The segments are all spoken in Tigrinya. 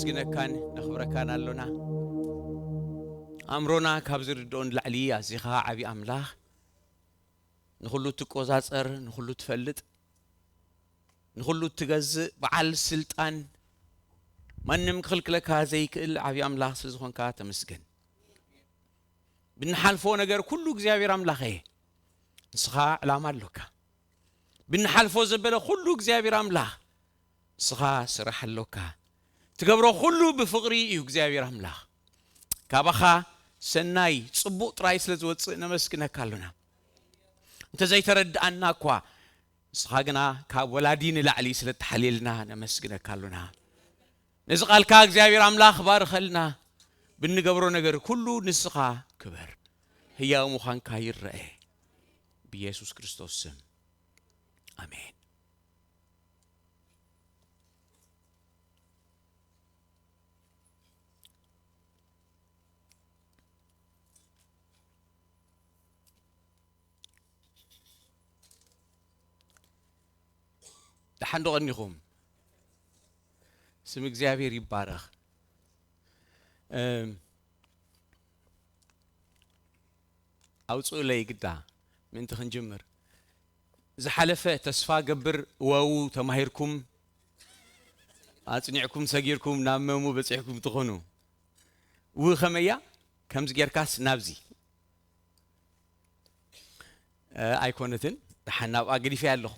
ነመስግነካን ነኽብረካን ኣሎና። ኣእምሮና ካብ ዝርድኦ ንላዕሊ ኣዚኻ ዓቢ ኣምላኽ፣ ንኹሉ ትቆጻጸር፣ ንኹሉ ትፈልጥ፣ ንኹሉ ትገዝእ፣ በዓል ስልጣን፣ ማንም ክኽልክለካ ዘይክእል ዓቢ ኣምላኽ ስለ ዝኾንካ ተመስገን። ብንሓልፎ ነገር ኩሉ እግዚኣብሔር ኣምላኽ እየ። ንስኻ ዕላማ ኣሎካ። ብንሓልፎ ዘበለ ኩሉ እግዚኣብሔር ኣምላኽ ንስኻ ስራሕ ኣሎካ። ትገብሮ ኩሉ ብፍቕሪ እዩ እግዚኣብሔር ኣምላኽ። ካባኻ ሰናይ ጽቡቕ ጥራይ ስለ ዝወጽእ ነመስግነካ ኣሎና። እንተ ዘይተረድኣና እኳ ንስኻ ግና ካብ ወላዲ ንላዕሊ ስለ እተሓልየልና ነመስግነካ ኣሎና። ነዚ ቃልካ እግዚኣብሔር ኣምላኽ ባርኸልና። ብንገብሮ ነገር ኩሉ ንስኻ ክበር። ህያው ምዃንካ ይረአ። ብየሱስ ክርስቶስ ስም። ኣሜን። ደሓን ዶ ቀኒኹም? ስም እግዚኣብሔር ይባረኽ። እም፣ ኣውፅኡለይ ግዳ ምእንቲ ክንጅምር። ዝሓለፈ ተስፋ ገብር እወው ተማሂርኩም፣ ኣጽኒዕኩም፣ ሰጊርኩም፣ ናብ መሙ በጺሕኩም ትኾኑ። ው ከመያ? ከምዚ ጌርካስ ናብዚ። እ፣ ኣይኮነትን። ደሓን ናብኣ ገዲፈያ ኣለኹ።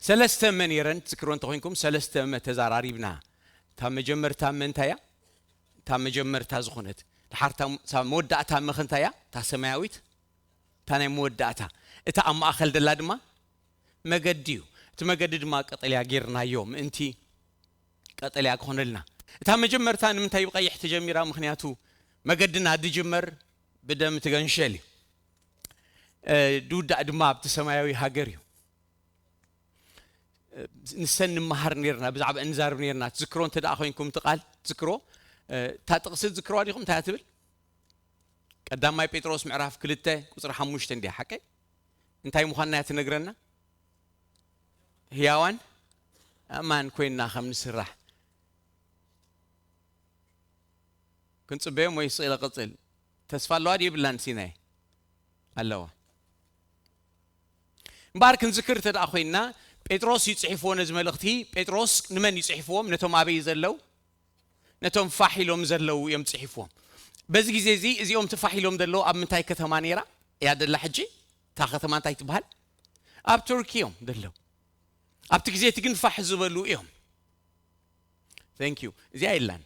ሰለስተ መ ነይረን፣ ትዝክርዎ እንተኾይንኩም፣ ሰለስተ መ ተዛራሪብና። እታ መጀመርታ መ እንታይ እያ? እታ መጀመርታ ዝኾነት። ድሓር እታ፣ እታ መወዳእታ መ ኸ እንታይ እያ? እታ ሰማያዊት፣ እታ ናይ መወዳእታ። እታ ኣብ ማእከል ደላ ድማ መገዲ እዩ። እቲ መገዲ ድማ ቀጠልያ ጌርናዮ፣ ምእንቲ ቀጠልያ ክኾነልና። እታ መጀመርታ ንምንታይ ብቐይሕ ተጀሚራ? ምኽንያቱ መገድና ድጅመር ብደም ትገንሸል እዩ። እ፣ ድውዳእ ድማ ኣብቲ ሰማያዊ ሃገር እዩ። እ፣ ንሰን ንመሃር ነይርና፣ ብዛዕባ እንዛርብ ነይርና። ትዝክሮ እንተ ደኣ ኮይንኩም እቲ ቃል፣ ትዝክሮ፣ እ፣ እታ ጥቕሲ ትዝክርዋ ዲኹም? እንታይ እያ ትብል? ቀዳማይ ጴጥሮስ ምዕራፍ ክልተ ቁጽሪ ሓሙሽተ እንድያ፣ ሓቀይ? እንታይ ምዃንና እያ ትነግረና? ህያዋን ኣእማን ኮይንና ከም ንስራሕ። ክንጽበዮም ወይ ስቕ ኢለ ቅጽል? ተስፋ ኣለዋ ድዩ የብላን ሲናይ? ኣለዋ። እምበኣር ክንዝክር እንተ ደኣ ኮይንና፣ ጴጥሮስ እዩ ጽሒፍዎ ነዚ መልእኽቲ። ጴጥሮስ ንመን እዩ ጽሒፍዎም? ነቶም ኣበይ ዘለዉ? ነቶም ፋሕ ኢሎም ዘለዉ እዮም ጽሒፍዎም። በዚ ግዜ እዚ እዚኦም እቲ ፋሕ ኢሎም ዘለዉ ኣብ ምንታይ ከተማ ነይራ እያ ደላ ሕጂ? እታ ከተማ እንታይ ትበሃል? ኣብ ቱርኪ እዮም ዘለዉ። ኣብቲ ግዜ እቲ ግን ፋሕ ዝበሉ እዮም። Thank you። እዚኣ የላን።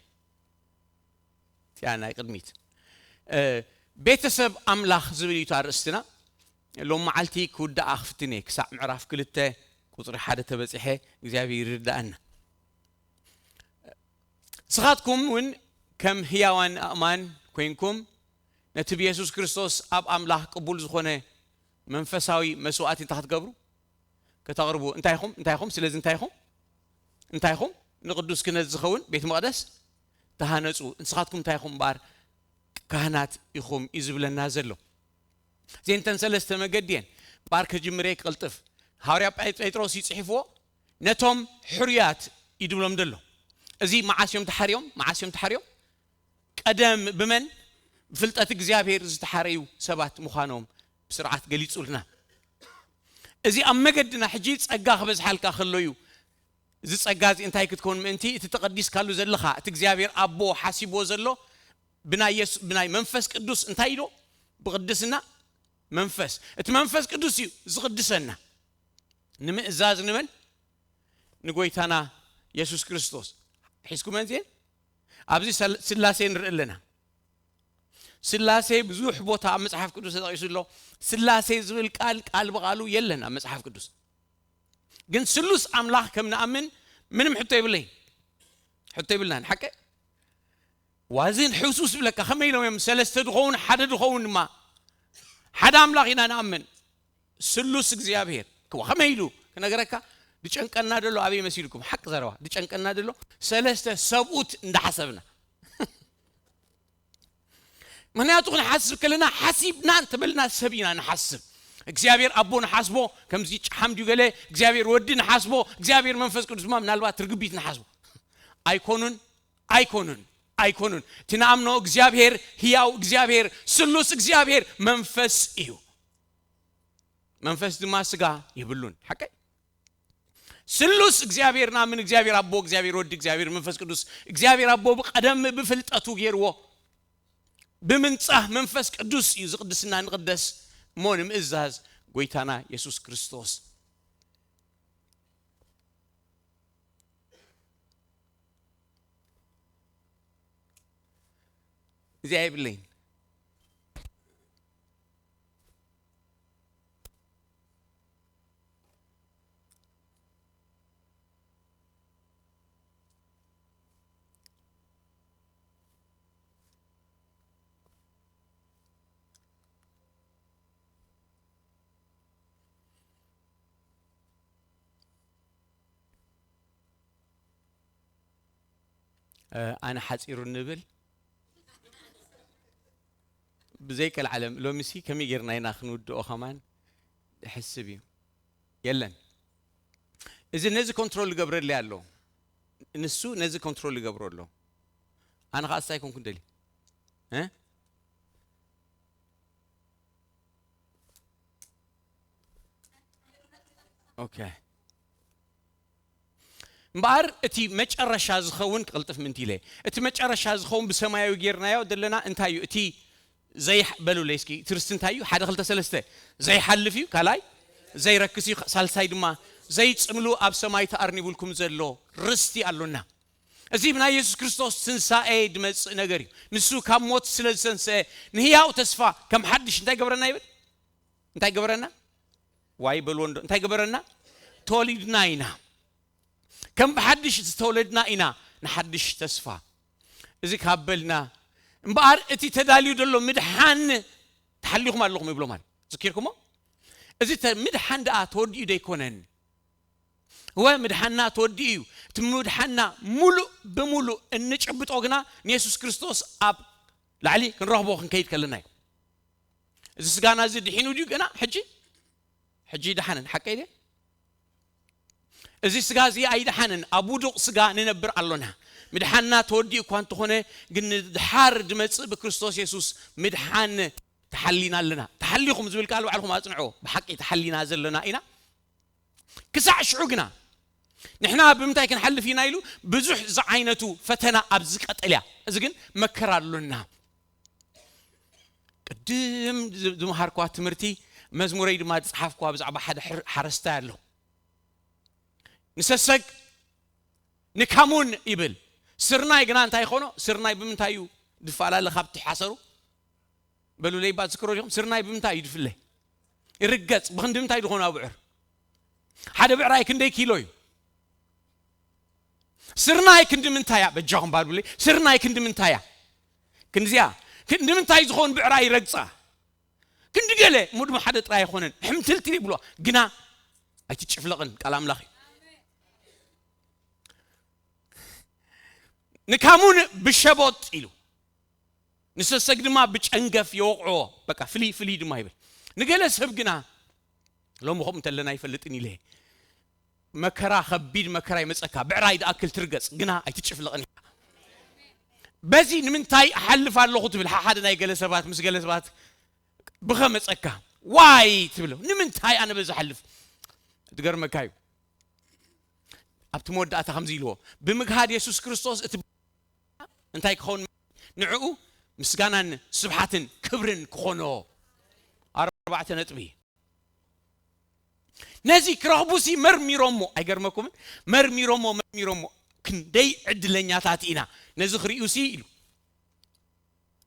እቲኣ ናይ ቅድሚት። እ፣ ቤተሰብ ኣምላኽ ዝብል እዩ እቲ ኣርእስትና። ሎም መዓልቲ ክውዳኣ ክፍትን እየ። ክሳዕ ምዕራፍ ክልተ ቁጽሪ ሓደ ተበጺሐ እግዚኣብሔር ይርዳኣና። ንስኻትኩም እውን ከም ህያዋን ኣእማን ኮይንኩም ነቲ ብየሱስ ክርስቶስ ኣብ ኣምላኽ ቅቡል ዝኾነ መንፈሳዊ መስዋእቲ እንታይ ክትገብሩ? ከተቕርቡ። እንታይ ኢኹም? እንታይ ኢኹም? ስለዚ እንታይ ኢኹም? እንታይ ኢኹም? ንቅዱስ ክህነት ዝኸውን ቤት መቕደስ ተሃነጹ። ንስኻትኩም እንታይ ኢኹም እምበኣር? ካህናት ኢኹም እዩ ዝብለና ዘሎ። እዘን እተን ሰለስተ መገዲ እየን። እምበኣር ከጅምር እየ ክቕልጥፍ። ሃዋርያ ጴ-፣ ጴጥሮስ እዩ ጽሒፍዎ፣ ነቶም ሕሩያት እዩ ድብሎም ዘሎ። እዚ መዓስ እዮም ተሓርዮም? መዓስ እዮም ተሓርዮም? ቀደም ብመን? ብፍልጠት እግዚኣብሔር ዝተሓረዩ ሰባት ምዃኖም ብስርዓት ገሊጹልና። እዚ ኣብ መገድና ሕጂ ጸጋ ክበዝሓልካ ከሎ እዩ። እዚ ጸጋ እዚ እንታይ ክትከውን ምእንቲ? እቲ ተቐዲስካሉ ዘለኻ፣ እቲ እግዚኣብሔር ኣቦ ሓሲብዎ ዘሎ ብናይ የሱ-፣ ብናይ መንፈስ ቅዱስ እንታይ ኢሉ? ብቕድስና መንፈስ። እቲ መንፈስ ቅዱስ እዩ ዝቕድሰና። ንምእዛዝ ንመን? ንጎይታና የሱስ ክርስቶስ። ሒዝኩመን እዚኤን? ኣብዚ ሰል-፣ ስላሴ ንርኢ ኣለና። ስላሴ ብዙሕ ቦታ ኣብ መጽሓፍ ቅዱስ ተጠቒሱ ኣሎ። ስላሴ ዝብል ቃል፣ ቃል ብቓሉ የለን ኣብ መጽሓፍ ቅዱስ። ግን ስሉስ ኣምላኽ ከም ንኣምን ምንም ሕቶ የብለይን። ሕቶ የብልናን። ሓቂ? ዋዝን ሕሱስ ዝብለካ፣ ከመይ ኢሎም እዮም ሰለስተ ድኸውን፣ ሓደ ድኸውን ድማ? ሓደ ኣምላኽ ኢና ንኣምን። ስሉስ እግዚኣብሔር። ክዋ-፣ ከመይ ኢሉ ክነግረካ? ድጨንቀና ደሎ ኣበይ መሲልኩም? ሓቂ ዘረባ። ድጨንቀና ደሎ ሰለስተ ሰብኡት እንዳሓሰብና። ምኽንያቱ ክንሓስብ ከለና፣ ሓሲብና እንተበልና ሰብ ኢና ንሓስብ። እግዚኣብሔር ኣቦ ንሓስቦ፣ ከምዚ ጭሓም ድዩ ገለ፣ እግዚኣብሔር ወዲ ንሓስቦ፣ እግዚኣብሔር መንፈስ ቅዱስ ድማ ምናልባት ርግቢት ንሓስቦ። ኣይኮኑን ኣይኮኑን ኣይኮኑን እቲ ንኣምኖ እግዚኣብሔር ህያው እግዚኣብሔር ስሉስ እግዚኣብሔር መንፈስ እዩ መንፈስ ድማ ስጋ የብሉን ሓቀይ ስሉስ እግዚኣብሔር ናምን እግዚኣብሔር ኣቦ እግዚኣብሔር ወዲ እግዚኣብሔር መንፈስ ቅዱስ እግዚኣብሔር ኣቦ ብቀደም ብፍልጠቱ ገይርዎ ብምንጻህ መንፈስ ቅዱስ እዩ ዝቅድስና ንቅደስ እሞ ንምእዛዝ ጎይታና የሱስ ክርስቶስ እዚኣ የብለይን ኣነ ሓፂሩ ንብል ብዘይ ቀልዓለም ሎሚሲ ከመይ ጌርና ኢና ክንውድኦ ከማን ሕስብ እዩ የለን እዚ ነዚ ኮንትሮል ይገብረለይ ኣሎ ንሱ ነዚ ኮንትሮል ይገብሮ ኣሎ ኣነ ከዓ ስታይ ኮንኩ ደሊ ኦኬ እምበኣር እቲ መጨረሻ ዝኸውን ክቕልጥፍ ምንቲ ኢለ እቲ መጨረሻ ዝኸውን ብሰማያዊ ጌርናዮ ዘለና እንታይ እዩ እቲ ዘይበሉለይ እስኪ ትርስቲ እንታይ እዩ ሓደ ክልተ ሰለስተ ዘይሓልፍ እዩ ካልኣይ ዘይረክስ እዩ ሳልሳይ ድማ ዘይፅምሉ ኣብ ሰማይ ተኣርኒቡልኩም ዘሎ ርስቲ ኣሎና እዚ ብናይ የሱስ ክርስቶስ ትንሳኤ ድመፅእ ነገር እዩ ንሱ ካብ ሞት ስለ ዝተንስአ ንህያው ተስፋ ከም ሓድሽ እንታይ ገብረና ይብል እንታይ ገበረና ዋይ በልዎ እንዶ እንታይ ገበረና ተወሊድና ኢና ከም ብሓድሽ ዝተወለድና ኢና ንሓድሽ ተስፋ እዚ ካብ በልና እምበኣር እቲ ተዳልዩ ዘሎ ምድሓን ተሓሊኹም ኣለኹም ይብሎ ማለት ዝኪርኩሞ እዚ ምድሓን ደኣ ተወዲኡ ደይኮነን እወ ምድሓንና ተወዲኡ እዩ እቲ ምድሓንና ሙሉእ ብምሉእ እንጭብጦ ግና ንየሱስ ክርስቶስ ኣብ ላዕሊ ክንረኽቦ ክንከይድ ከለና እዩ እዚ ስጋና እዚ ድሒኑ ድዩ ገና ሕጂ ሕጂ ይደሓንን ሓቀይ ድየ እዚ ስጋ እዚ ኣይደሓንን ኣብ ውዱቕ ስጋ ንነብር ኣሎና ምድሓንና ተወዲኡ እኳ እንተኾነ ግን ንድሓር ድመፅእ ብክርስቶስ የሱስ ምድሓን ተሓሊና ኣለና ተሓሊኹም ዝብል ቃል ባዕልኹም ኣፅንዕዎ ብሓቂ ተሓሊና ዘለና ኢና ክሳዕ ሽዑ ግና ንሕና ብምንታይ ክንሓልፍ ኢና ኢሉ ብዙሕ ዝዓይነቱ ፈተና ኣብ ዝቀጠልያ እዚ ግን መከራ ኣሎና ቅድም ዝመሃርኳ ትምህርቲ መዝሙረይ ድማ ዝፀሓፍኳ ብዛዕባ ሓደ ሓረስታይ ኣሎ ንሰሰግ ንካሙን ይብል ስርናይ ግና እንታይ ይኾኖ ስርናይ ብምንታይ እዩ ዝፈላለ ካብቲ ሓሰሩ በሉለይ ባ ዝክሮ ዲኹም ስርናይ ብምንታይ እዩ ድፍለ ይርገጽ ብክንዲ ምንታይ ድኾኑ ኣብዕር ሓደ ብዕራይ ክንደይ ኪሎ እዩ ስርናይ ክንዲ ምንታያ በጃኹም ባልቡለይ ስርናይ ክንዲ ምንታያ ክንዲዚያ ክንዲ ምንታይ ዝኾን ብዕራይ ይረግጻ ክንዲ ገለ ሙድሙ ሓደ ጥራይ ኣይኮነን ሕምትልትል ይብሎ ግና ኣይትጭፍለቕን ቃል ኣምላኽ እዩ ንካሙን ብሸቦጥ ኢሉ ንሰሰግ ድማ ብጨንገፍ የወቕዖ በቃ ፍልይ ፍልይ ድማ ይብል ንገለ ሰብ ግና ሎሚ ከምኡ እንተለና ኣይፈልጥን ኢለ መከራ ከቢድ መከራ ይመፀካ ብዕራይ ድኣክል ትርገፅ ግና ኣይትጭፍለቕን ኢኻ በዚ ንምንታይ እሓልፍ ኣለኹ ትብል ሓደ ናይ ገለ ሰባት ምስ ገለ ሰባት ብኸመፀካ ዋይ ትብሎ ንምንታይ ኣነ በዚ ሓልፍ ትገርመካ እዩ ኣብቲ መወዳእታ ከምዚ ኢልዎ ብምግሃድ የሱስ ክርስቶስ እቲ እንታይ ክኸውን ንዕኡ ምስጋናን ስብሓትን ክብርን ክኾኖ ኣርባዕተ ነጥቢ ነዚ ክረኽቡሲ መርሚሮሞ ኣይገርመኩምን መርሚሮሞ መርሚሮሞ ክንደይ ዕድለኛታት ኢና ነዚ ክርእዩሲ ኢሉ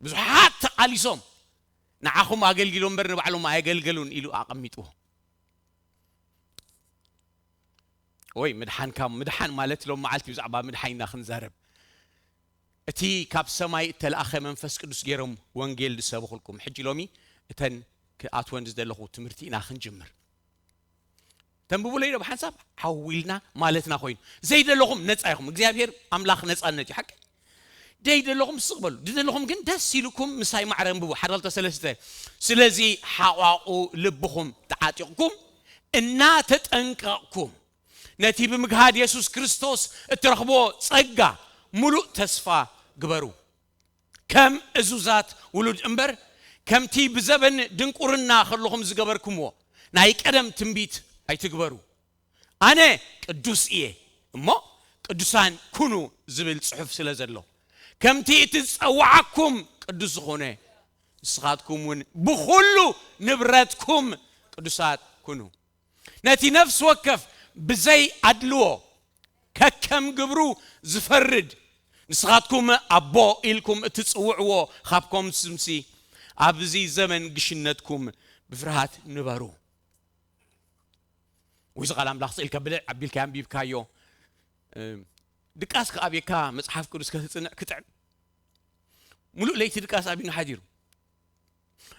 ብዙሓት ተቓሊሶም ንዓኹም ኣገልጊሎ እምበር ንባዕሎም ኣየገልገሉን ኢሉ ኣቐሚጥዎ ወይ ምድሓንካ ምድሓን ማለት ሎም መዓልቲ ብዛዕባ ምድሓን ኢና ክንዛረብ እቲ ካብ ሰማይ እተላእኸ መንፈስ ቅዱስ ገይሮም ወንጌል ዝሰብኹልኩም ሕጂ ሎሚ እተን ክኣትወን ዝደለኹ ትምህርቲ ኢና ክንጅምር ተንብቡለይ ዶ ብሓንሳብ ሓዊልና ማለትና ኮይኑ ዘይደለኹም ነፃ ኢኹም እግዚኣብሔር ኣምላኽ ነፃነት እዩ ሓቂ ደይ ደለኹም ስቕ በሉ ድደለኹም ግን ደስ ኢልኩም ምሳይ ማዕረ እንብቡ ሓደ ክልተ ሰለስተ ስለዚ ሓቋቑ ልብኹም ተዓጢቕኩም እናተጠንቀቕኩም ነቲ ብምግሃድ የሱስ ክርስቶስ እትረኽቦ ጸጋ ምሉእ ተስፋ ግበሩ፣ ከም እዙዛት ውሉድ እምበር፣ ከምቲ ብዘበን ድንቁርና ከለኹም ዝገበርኩምዎ ናይ ቀደም ትንቢት ኣይትግበሩ። ኣነ ቅዱስ እየ፣ እሞ ቅዱሳን ኩኑ ዝብል ጽሑፍ ስለ ዘሎ፣ ከምቲ እቲ ዝጸዋዓኩም ቅዱስ ዝኾነ፣ ንስኻትኩም እውን ብኹሉ ንብረትኩም ቅዱሳት ኩኑ። ነቲ ነፍሲ ወከፍ ብዘይ ኣድልዎ ከከም ግብሩ ዝፈርድ፣ ንስኻትኩም ኣቦ ኢልኩም እትጽውዕዎ ኻብ ኮምስምሲ፣ ኣብዚ ዘመን ግሽነትኩም ብፍርሃት ንበሩ። ወይ እዚ ቃል ኣምላኽ ስኢልካ ብልዕ ኣቢልካ ኣንቢብካዮ። እም፣ ድቃስ ከኣብየካ መጽሓፍ ቅዱስ ከተጽንዕ ክጥዕም። ሙሉእ ለይቲ ድቃስ ኣቢኑ ሓዲሩ።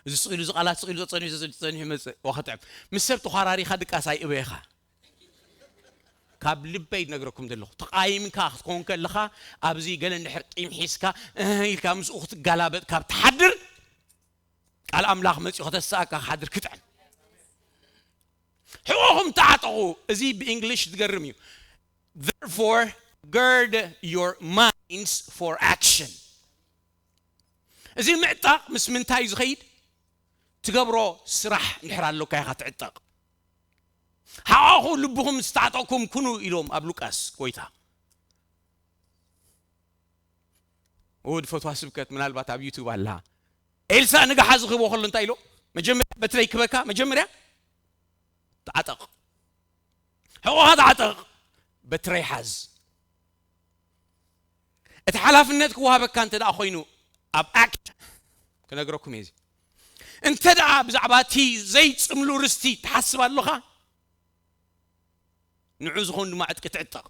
እዚ ስቕ ኢሉ፣ እዚ ቃላት ስቕ ኢሉ ጸጸኒሑ፣ ጸጸኒሑ ይመጽእ። ዋ ክጥዕም። ምስ ሰብ ተዃራሪኻ ድቃስ ኣይእበየኻ። ካብ ልበይ ነግረኩም ዘለኹ። ተቓይምካ ክትኮን ከለኻ፣ ኣብዚ ገለ እንድሕር ቂም ሒዝካ፣ እህ ኢልካ ምስኡ ክትጋላበጥ ካብ ትሓድር፣ ቃል ኣምላኽ መጺኡ ከተሳእካ ክሓድር ክጥዕም። ሕቖኹም ተዓጠቑ። እዚ ብእንግሊሽ ዝገርም እዩ። Therefore, gird your minds for action። እዚ ምዕጣቕ ምስ ምንታይ እዩ ዝኸይድ? ትገብሮ ስራሕ እንድሕር ኣሎካ ኢኻ ትዕጠቕ። ሓቐኹ ልብኹም ዝተዓጠቕኩም ኩኑ ኢሎም ኣብ ሉቃስ ጎይታ። እዎ ዝፈትዋ ስብከት ምናልባት ኣብ ዩቱብ ኣላ። ኤልሳ ንግሓ ዝኽቦ ከሎ እንታይ ኢሎ? መጀመርያ በትረይ ክበካ፣ መጀመርያ ተዓጠቕ። ሕቖኻ ተዓጠቕ፣ በትረይ ሓዝ። እቲ ሓላፍነት ክወሃበካ እንተ ደኣ ኮይኑ፣ ኣብ ኣክሽን ክነግረኩም እየ እዚ። እንተ ደኣ ብዛዕባ እቲ ዘይጽምሉ ርስቲ ትሓስብ ኣሎኻ፣ ንዑ ዝኾን ድማ ዕጥቂ ትዕጠቕ።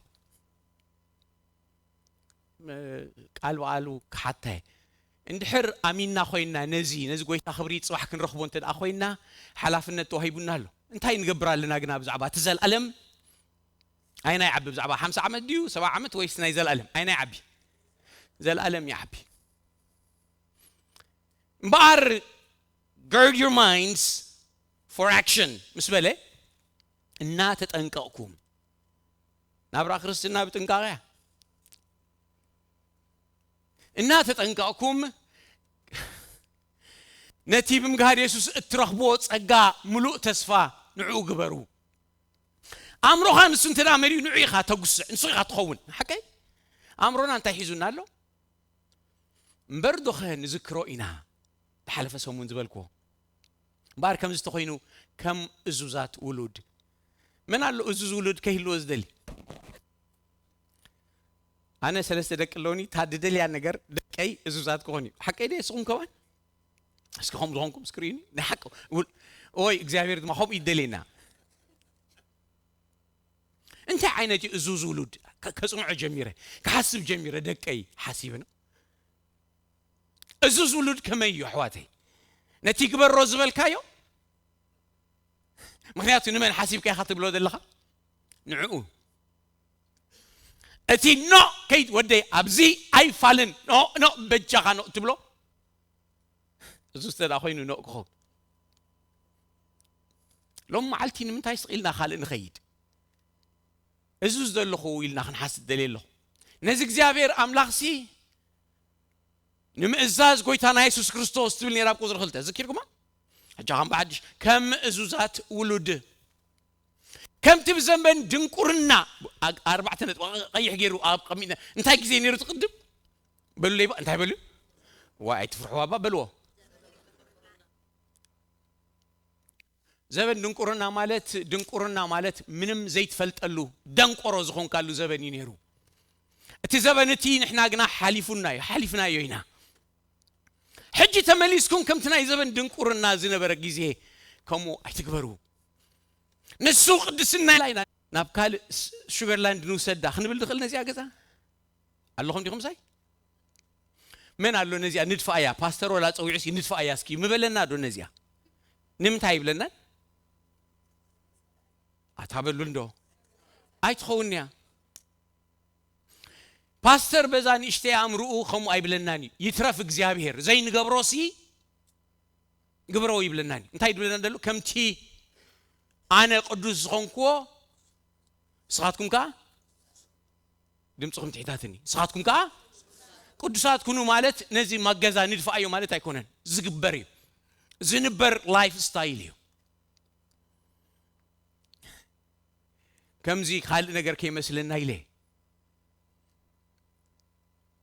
ቃል ብቓሉ ክሓታ እየ። እንድሕር ኣሚንና ኮይንና ነዚ፣ ነዚ ጎይታ ክብሪ ጽባሕ ክንረኽቦ እንተ ደኣ ኮይንና፣ ሓላፍነት ተዋሂቡና ኣሎ። እንታይ ንገብር ኣለና ግና ብዛዕባ እቲ ዘልኣለም? ኣይና ይዓቢ? ብዛዕባ ሓምሳ ዓመት ድዩ፣ ሰብዓ ዓመት ወይስ ናይ ዘልኣለም? ኣይና ይዓቢ? ዘልኣለም ይዓቢ። እምበኣር gird your minds for action ምስ በለ፣ እናተጠንቀቕኩም። ናብራ ክርስትና ብጥንቃቐ እያ። እናተጠንቀቕኩም ነቲ ብምግሃድ የሱስ እትረኽብዎ ጸጋ ምሉእ ተስፋ ንዕኡ ግበሩ። ኣእምሮኻ ንሱ እንተ ደኣ መሊኡ ንዑ ኢኻ ተጉስዕ፣ ንሱ ኢኻ ትኸውን። ሓቀይ? ኣእምሮና እንታይ ሒዙና ኣሎ? እምበር ዶኸ ንዝክሮ ኢና፣ ዝሓለፈ ሰሙን ዝበልክዎ። እምበኣር ከምዚ ተኾይኑ፣ ከም እዙዛት ውሉድ፣ መን ኣሎ እዙዝ ውሉድ ከይህልዎ ዝደሊ? ኣነ ሰለስተ ደቂ ኣለውኒ፣ እታ ድደልያ ነገር ደቀይ እዙዛት ክኾኑ እዩ። ሓቀይ ድየ? ንስኹም ከማን እስኪ ከምኡ ዝኾንኩም እስኪ ርእዩኒ። ናይ ሓቂ ውል-፣ ኦይ፣ እግዚኣብሔር ድማ ከምኡ ይደልየና። እንታይ ዓይነት እዩ እዙዝ ውሉድ? ከ-፣ ከጽንዖ ጀሚረ፣ ክሓስብ ጀሚረ፣ ደቀይ ሓሲብና። እዙዝ ውሉድ ከመይ እዩ ኣሕዋተይ? ነቲ ግበሮ ዝበልካዮ? ምኽንያቱ ንመን ሓሲብካ ኢኻ ትብሎ ዘለኻ? ንዕኡ። እቲ ኖ ከይድ ወደይ ኣብዚ ኣይፋልን፣ ኖ፣ ኖ፣ በጃኻ ኖ ትብሎ? እዙዝ እንተ ደኣ ኮይኑ ኖ ክኸውን። ሎም መዓልቲ ንምንታይ ስቕ ኢልና ካልእ ንኸይድ? እዙዝ ዘለኹ ኢልና ክንሓስብ ደልየ ኣለኹ። ነዚ እግዚኣብሔር ኣምላኽሲ ንምእዛዝ ጎይታና የሱስ ክርስቶስ ትብል ነይራ ኣብ ቁጽሪ ክልተ። ዘኪርኩማ? ሕጂ ከም ብሓድሽ ከም እዙዛት ውሉድ። ከምቲ ብዘንበን ድንቁርና፣ ኣ-፣ ኣርባዕተ ነጥቢ ቀይሕ ገይሩ ኣብ ቀሚጥና። እንታይ ግዜ ነይሩ ትቕድም? በሉ ለይባ፣ እንታይ በሉ? ዋይ፣ ኣይትፍርሕዋ እባ በልዎ። ዘበን ድንቁርና ማለት፣ ድንቁርና ማለት ምንም ዘይትፈልጠሉ፣ ደንቆሮ ዝኾንካሉ ዘበን እዩ ነይሩ። እቲ ዘበን እቲ ንሕና ግና ሓሊፉና እዩ፣ ሓሊፍናዮ ኢና። ሕጂ ተመሊስኩም ከምቲ ናይ ዘበን ድንቁርና ዝነበረ ግዜ ከምኡ ኣይትግበሩ። ንሱ ቅድስና ኢልና ናብ ካልእ ስ-፣ ሹገርላንድ ንውሰዳ ክንብል ንኽእል ነዚኣ ገዛ? ኣለኹም ዲኹም ሳይ? መን ኣሎ ነዚኣ ንድፋ እያ? ፓስተር ወላ ጸዊዑስ ንድፋ እያ እስኪ ምበለና ዶ ነዚኣ? ንምንታይ ይብለናን? ኣታ በሉ እንዶ። ኣይትኸውን እያ። ፓስተር በዛ ንእሽተይ ኣእምርኡ ከምኡ ኣይብለናን እዩ። ይትረፍ እግዚኣብሔር። ዘይንገብሮሲ ግብረው ይብለናን እዩ። እንታይ ይብለና ደሎ? ከምቲ ኣነ ቅዱስ ዝኾንክዎ ንስኻትኩም ከኣ ድምፅኹም ትሒታትኒ። ንስኻትኩም ከዓ ቅዱሳት ኩኑ ማለት ነዚ ማገዛ ንድፍኣዮ ማለት ኣይኮነን። ዝግበር እዩ። ዝንበር ላይፍ ስታይል እዩ። ከምዚ ካልእ ነገር ከይመስለና ኢለ።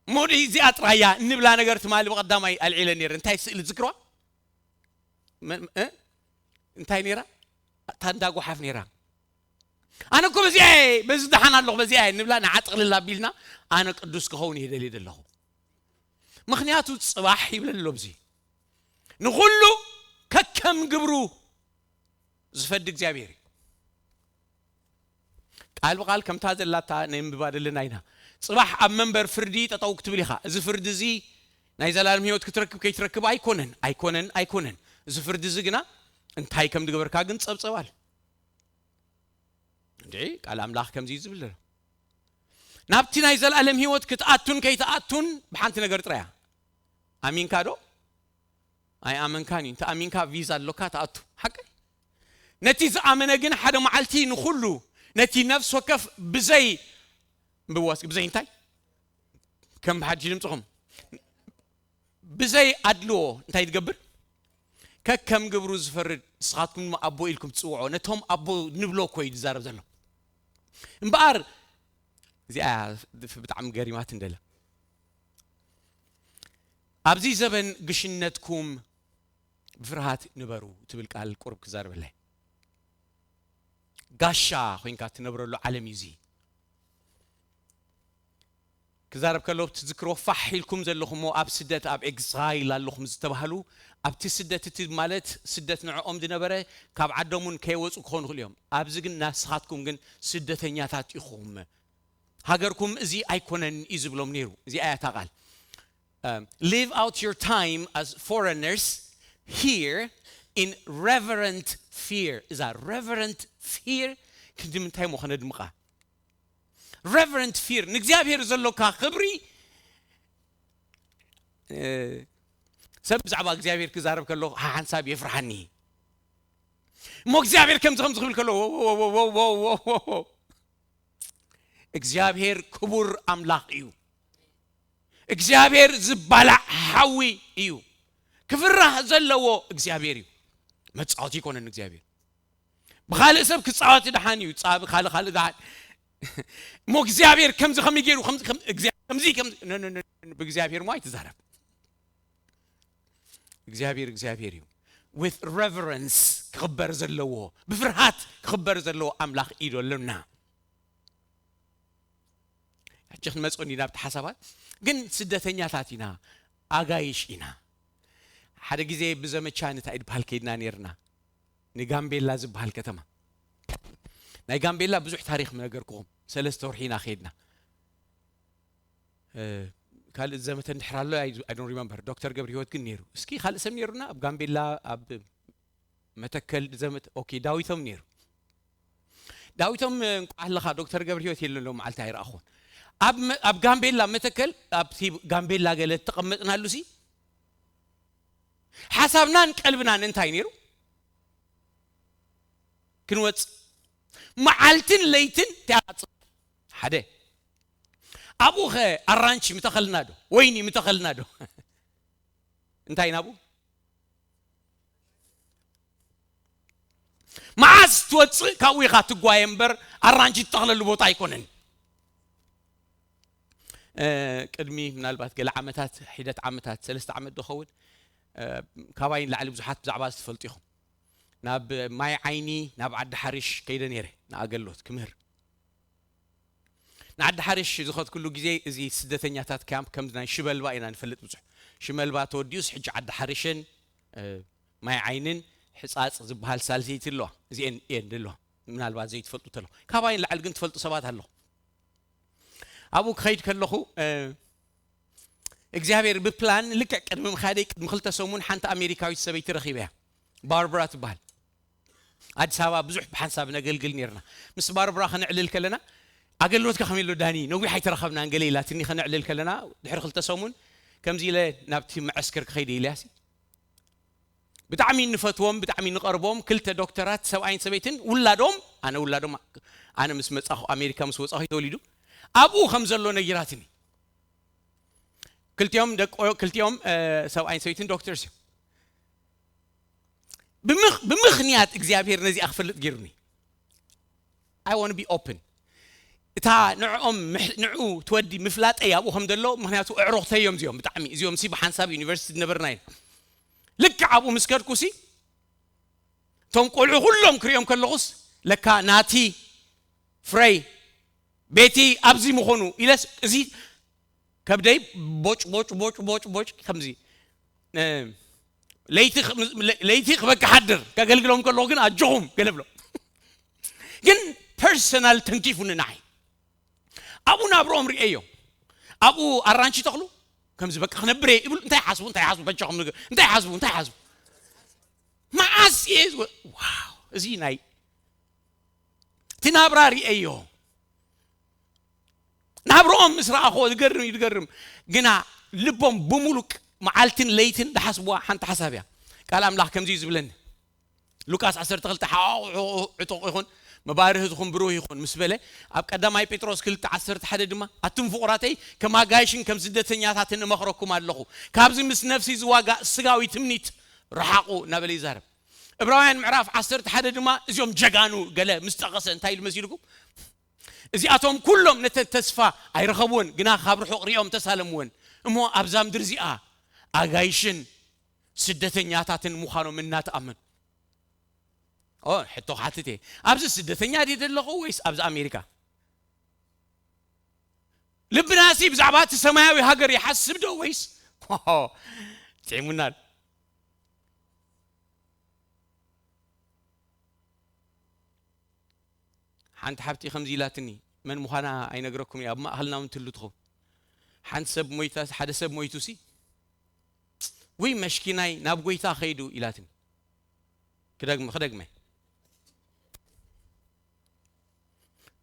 እሞ እዚኣ ጥራያ እንብላ ነገር ትማሊ ብቐዳማይ ኣልዒለ ነይረ። እንታይ ስእሊ ትዝክርዋ? መን-፣ እ? እንታይ ነይራ? ታንዳ ጓሓፍ ነይራ። ኣነ እኮ በዚኣ እየ፣ በዚ ደሓን ኣለኹ፣ በዚኣ እየ እንብላ፣ ንዓ ጥቕልል ኣቢልና፣ ኣነ ቅዱስ ክኸውን እየ ደልየ ዘለኹ። ምኽንያቱ ጽባሕ ይብለሎ ብዚ። ንኹሉ ከከም ግብሩ ዝፈዲ እግዚኣብሔር እዩ። ቃል ብቃል ከምታ ዘላታ ነንብባ ዘለና ኢና። ጽባሕ ኣብ መንበር ፍርዲ ጠጠው ክትብል ኢኻ። እዚ ፍርዲ እዚ ናይ ዘላለም ህይወት ክትረክብ ከይትረክብ ኣይኮነን፣ ኣይኮነን፣ ኣይኮነን። እዚ ፍርዲ እዚ ግና እንታይ ከም ዝገበርካ ግን ጸብጸባል። እንዴ፣ ቃል ኣምላኽ ከምዚ እዩ ዝብል ዘሎ። ናብቲ ናይ ዘላለም ህይወት ክትኣቱን ከይትኣቱን ብሓንቲ ነገር ጥራያ። ኣሚንካ ዶ? ኣይኣመንካን እዩ። እንተ ኣሚንካ ቪዛ ኣሎካ ትኣቱ። ሓቀይ። ነቲ ዝኣመነ ግን ሓደ መዓልቲ ንኹሉ፣ ነቲ ነፍስ ወከፍ ብዘይ፣ ብዋስ-፣ ብዘይ እንታይ? ከም ብሓድሽ ድምፅኹም። ብዘይ ኣድልዎ እንታይ ትገብር? ከከም ግብሩ ዝፈርድ፣ ንስኻትኩም ድማ ኣቦ ኢልኩም ትጽውዖ። ነቶም ኣቦ ንብሎ እኮ እዩ ዝዛረብ ዘሎ። እምበኣር፣ እዚኣ ብጣዕሚ ገሪማት እንደለ። ኣብዚ ዘበን ግሽነትኩም ብፍርሃት ንበሩ ትብል ቃል ቁርብ ክዛረበለይ። ጋሻ ኮይንካ ትነብረሉ ዓለም እዩ እዚ። ክዛረብ ከሎ ትዝክሮ ፋሕ ኢልኩም ዘለኹም እሞ ኣብ ስደት ኣብ ኤግዛይል ኣለኹም ዝተባህሉ ኣብቲ ስደት እቲ ማለት ስደት ንዕኦም ዝነበረ ካብ ዓዶምን ከይወፁ ክኾኑ ይኽእሉ እዮም። ኣብዚ ግን ናስኻትኩም ግን ስደተኛታት ኢኹም። ሃገርኩም እዚ ኣይኮነን እዩ ዝብሎም ነይሩ። እዚኣ እያ እታ ቃል። Um, live out your time as foreigners here in reverent fear። እዛ reverent fear ክንዲ ምንታይ እሞ ከነድምቓ? Reverent fear፣ ንእግዚኣብሔር ዘሎካ ክብሪ። እ፣ ሰብ ብዛዕባ እግዚኣብሔር ክዛረብ ከሎ ሓንሳብ የፍርሓኒ። እሞ እግዚኣብሔር ከምዚ ከምዚ ክብል ከሎ፣ ዎ፣ ዎ፣ ዎ፣ ዎ፣ ዎ፣ ዎ፣ ዎ፣ ዎ። እግዚኣብሔር ክቡር ኣምላኽ እዩ። እግዚኣብሔር ዝባላዕ ሓዊ እዩ። ክፍራህ ዘለዎ እግዚኣብሔር እዩ። መጻወቲ ይኮነን እግዚኣብሔር። ብኻልእ ሰብ ክጻወት ደሓን እዩ። ጻ-፣ ብኻልእ፣ ካልእ ደሓን። እሞ እግዚኣብሔር ከምዚ ከመይ ገይሩ፣ ከምዚ፣ ከም-፣ እግዚኣብሔር ከምዚ፣ ከምዚ፣ ኖ፣ ኖ፣ ኖ፣ ኖ፣ ብእግዚኣብሔር እሞ ኣይትዛረብ። እግዚኣብሔር እግዚኣብሔር እዩ። With reverence ክኽበር ዘለዎ፣ ብፍርሃት ክኽበር ዘለዎ ኣምላኽ እዩ ዘሎና። ሕጂ ክንመጽኦ እንዲና ኣብቲ ሓሳባት፣ ግን ስደተኛታት ኢና፣ ኣጋይሽ ኢና። ሓደ ግዜ ብዘመቻ እንታይ ድበሃል ከይድና ነይርና፣ ንጋምቤላ ዝበሃል ከተማ። ናይ ጋምቤላ ብዙሕ ታሪኽ ምነገርኩኹም። ሰለስተ ወርሒ ኢና ከይድና። እ፣ ካልእ ዘመተ እንድሕር ኣሎ፣ I፣ I don't remember። ዶክተር ገብረ ህይወት ግን ነይሩ። እስኪ ካልእ ሰብ ነይሩና ኣብ ጋምቤላ፣ ኣብ መተከል ዘመት፣ ኦኬ፣ ዳዊቶም ነይሩ። ዳዊቶም፣ እ፣ እንቋዕ ኣለኻ፣ ዶክተር ገብረ ህይወት የለን፣ ሎም መዓልቲ ኣይረኣኹን። ኣብ መ-፣ ኣብ ጋምቤላ መተከል፣ ኣብቲ ጋምቤላ ገለ እተቐመጥናሉ ሲ፣ ሓሳብናን ቀልብናን እንታይ ነይሩ? ክንወጽእ። መዓልትን ለይትን ተያጽ-፣ ሓደ። ኣብኡ ኸ ኣራንቺ ምተኸልና ዶ? ወይኒ ምተኸልና ዶ? እንታይ ናብኡ? መዓስ ትወጽእ ካብኡ ኢኻ ትጓየ እምበር ኣራንቺ ትተኽለሉ ቦታ ኣይኮነን። እ፣ ቅድሚ ምናልባት ገለ ዓመታት፣ ሒደት ዓመታት፣ ሰለስተ ዓመት ዝኸውን፣ እ፣ ካባይ ንላዕሊ ብዙሓት ብዛዕባ እዚ ትፈልጡ ኢኹም። ናብ ማይ ዓይኒ፣ ናብ ዓዲ ሓሪሽ ከይደ ነይረ፣ ንኣገልግሎት ክምህር። ንዓዲ ሓሪሽ ዝኸድኩሉ ግዜ፣ እዚ ስደተኛታት ካምፕ ከም ናይ ሽመልባ ኢና ንፈልጥ ብዙሕ። ሽመልባ ተወዲኡስ፣ ሕጂ ዓዲ ሓሪሽን፣ እ፣ ማይ ዓይንን ሕጻጽ ዝበሃል ሳልሰይቲ ኣለዋ። እዚኤን እየን ዘለዋ። ምናልባት ዘይትፈልጡ ተለኹ። ካባይ ንላዕሊ ግን ትፈልጡ ሰባት ኣለኹ። ኣብኡ ክኸይድ ከለኹ፣ እ፣ እግዚኣብሔር ብፕላን ልክዕ ቅድሚ ምኻደይ ቅድሚ ክልተ ሰሙን ሓንቲ ኣሜሪካዊት ሰበይቲ ረኺበያ። ባርብራ ትበሃል። ኣዲስ ኣበባ ብዙሕ ብሓንሳብ ነገልግል ነይርና። ምስ ባርብራ ከነዕልል ከለና፣ "ኣገልግሎትካ ከመይ ኣሎ ዳኒ? ነዊሕ ኣይተራኸብናን" ገለ ኢላትኒ። ከነዕልል ከለና፣ ድሕሪ ክልተ ሰሙን ከምዚ ኢለ ናብቲ መዐስከር ክኸይድ ኢለያሲ። ብጣዕሚ ንፈትዎም፣ ብጣዕሚ ንቐርቦም፣ ክልተ ዶክተራት፣ ሰብኣይን ሰበይትን፣ ውላዶም፣ ኣነ ውላዶም፣ ኣነ ምስ መጻኹ፣ ኣሜሪካ ምስ ወጻኹ ተወሊዱ። ኣብኡ ከም ዘሎ ነጊራትኒ። ክልቲኦም ደቆ ክልቲኦም ሰብኣይን ሰበይትን ዶክተርስ እዮም። ብምኽንያት እግዚኣብሔር ነዚኣ ክፈልጥ ገይሩኒ። I want to be open። እታ ንዕኦም ንዑ ትወዲ ምፍላጠይ ኣብኡ ከም ዘሎ፣ ምክንያቱ ኣዕሩኽተይ እዮም እዚኦም። ብጣዕሚ እዚኦም ሲ ብሓንሳብ ዩኒቨርሲቲ ዝነበርና ኢና። ልክዕ ኣብኡ ምስ ከድኩ ሲ እቶም ቆልዑ ኩሎም ክሪኦም ከለኹስ ለካ ናቲ፣ ፍረይ፣ ቤቲ ኣብዚ ምኾኑ ኢለስ እዚ ከብደይ ቦጭ ቦጭ ቦጭ ቦጭ ቦጭ ከምዚ ለይቲ ለይቲ ክበቃ ሓድር ከገልግሎም ከለኹ ግን ኣጆኹም ገለ ብሎ ግን ፐርሰናል ተንኪፉኒ ንዓይ። ኣብኡ ናብርኦም ርእየዮ። ኣብኡ ኣራንቺ ተኽሉ ከምዚ በቃ ክነብር እየ ይብሉ። እንታይ ሓስቡ እንታይ ሓስቡ በጃኹም ንገ እንታይ ሓስቡ እንታይ ሓስቡ መዓስ እየ ዝወ- ዋው እዚ ናይ እቲ ናብራ ርእየዮ። ናብርኦም ምስ ረኣኽዎ ዝገርም እዩ ዝገርም። ግና ልቦም ብምሉእ መዓልትን ለይትን ዝሓስብዋ ሓንቲ ሓሳብ እያ። ቃል ኣምላኽ ከምዚ እዩ ዝብለኒ። ሉቃስ ዓሰርተ ክልተ ሓዋውዑ ዕጡቕ ይኹን መባርህትኹም ብሩህ ይኹን ምስ በለ ኣብ ቀዳማይ ጴጥሮስ ክልተ ዓሰርተ ሓደ ድማ ኣቱም ፍቑራተይ ከም ኣጋይሽን ከም ስደተኛታትን እመኽረኩም ኣለኹ። ካብዚ ምስ ነፍሲ ዝዋጋእ ስጋዊ ትምኒት ረሓቑ እናበለ ይዛረብ። ዕብራውያን ምዕራፍ ዓሰርተ ሓደ ድማ እዚኦም ጀጋኑ ገለ ምስ ጠቐሰ እንታይ ኢሉ መሲልኩም? እዚኣቶም ኩሎም ነተን ተስፋ ኣይረኸብወን፣ ግና ካብ ርሑቕ ሪኦም ተሳለምወን። እሞ ኣብዛ ምድሪ እዚኣ ኣጋይሽን ስደተኛታትን ምዃኖም እናተኣመኑ። ኦ፣ ሕቶ ክሓትት እየ። ኣብዚ ስደተኛ ድየ ዘለኹ ወይስ ኣብዚ ኣሜሪካ? ልብናሲ ብዛዕባ እቲ ሰማያዊ ሃገር ይሓስብ ዶ ወይስ ጥዒሙና? ሓንቲ ሓብቲ ከምዚ ኢላትኒ፣ መን ምዃና ኣይነግረኩም እየ፣ ኣብ ማእኸልና እውን ትህሉ ትኸውን። ሓንቲ ሰብ ሞይታ፣ ሓደ ሰብ ሞይቱ ሲ፣ ውይ መሽኪናይ ናብ ጎይታ ኸይዱ ኢላትኒ። ክደግመ ክደግመ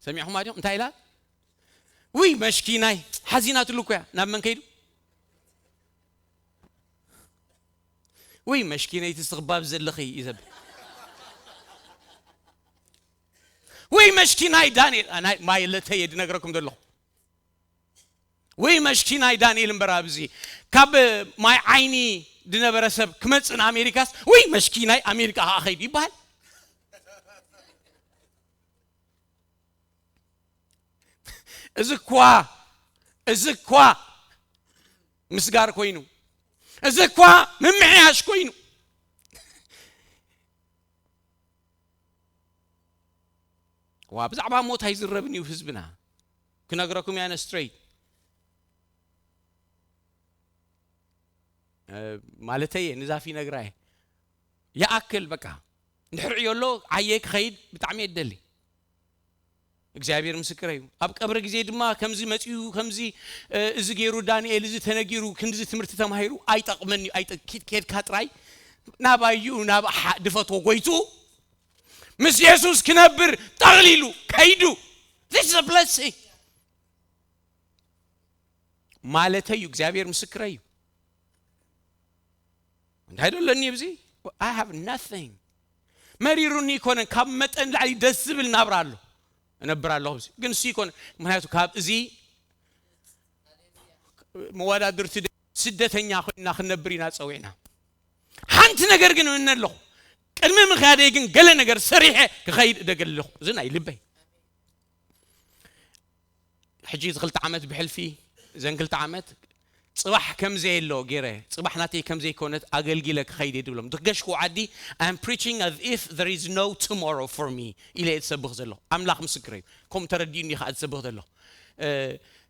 ሰሚዕኹማ ዲኹም? እንታይ ኢላ? ውይ መሽኪናይ ሓዚናትሉ እኮ እያ። ናብ መን ከይዱ? ውይ መሽኪነይቲ ስኽባብ ዘለኺ እዩ ዘብል። ውይ መሽኪናይ ዳንኤል ኣናይ ማይ ለተየ ድነግረኩም ዘለኹ። ውይ መሽኪናይ ዳንኤል እምበር ኣብዚ ካብ ማይ ዓይኒ ድነበረ ሰብ ክመጽእ ንኣሜሪካስ ውይ መሽኪናይ ኣሜሪካ ከዓ ኸይዱ ይበሃል። እዚ እኳ እዚ እኳ ምስጋር ኮይኑ እዚ እኳ ምምሕያሽ ኮይኑ ዋ ብዛዕባ ሞት ኣይዝረብን እዩ ህዝብና። ክነግረኩም ያነ ስትሬት ማለተይ እየ ንዛፊ ነግራየ ይኣክል በቃ እንድሕር ዕዮ ኣሎ ዓየ ክኸይድ ብጣዕሚ እየ ደሊ። እግዚኣብሔር ምስክረ እዩ። ኣብ ቀብሪ ግዜ ድማ ከምዚ መፅኡ ከምዚ እዚ ገይሩ ዳንኤል እዚ ተነጊሩ ክንዚ ትምህርቲ ተማሂሩ ኣይጠቕመን እዩ። ኣይጠ- ኪድ- ኬድካ ጥራይ ናባዩ ናብ ሓ- ድፈትዎ ጎይቱ ምስ የሱስ ክነብር ጠቕሊሉ ከይዱ this is a blessing ማለተይ እዩ። እግዚኣብሔር ምስክረ እዩ። እንታይ ደለኒ ኣብዚ I have nothing መሪሩኒ ይኮነን ካብ መጠን ላዕሊ ደስ ዝብል ናብራ ኣሎ እነብር ኣለኹ ኣብዚ ግን እሱ ይኮነ ምክንያቱ ካብ እዚ መወዳድርቲ ደ- ስደተኛ ኮይና ክንነብር ኢና ፀዊዕና ሓንቲ ነገር ግን እምነ ኣለኹ ቅድሚ ምኽያደይ ግን ገለ ነገር ሰሪሐ ክኸይድ እደገል ኣለኹ እዚ ናይ ልበይ ሕጂ እዚ ክልተ ዓመት ብሕልፊ ዘን ክልተ ዓመት ፅባሕ ከም ዘየሎ ገይረ ፅባሕ ናተይ ከም ዘይኮነት ኣገልጊለ ክኸይድ እየ ድብሎም ድገሽኩ ዓዲ I am preaching as if there is no tomorrow for me ኢለ እየ ዝሰብኽ ዘለኹ ኣምላኽ ምስክር እዩ ከምኡ ተረዲኡኒ ከዓ ዝሰብኽ ዘለኹ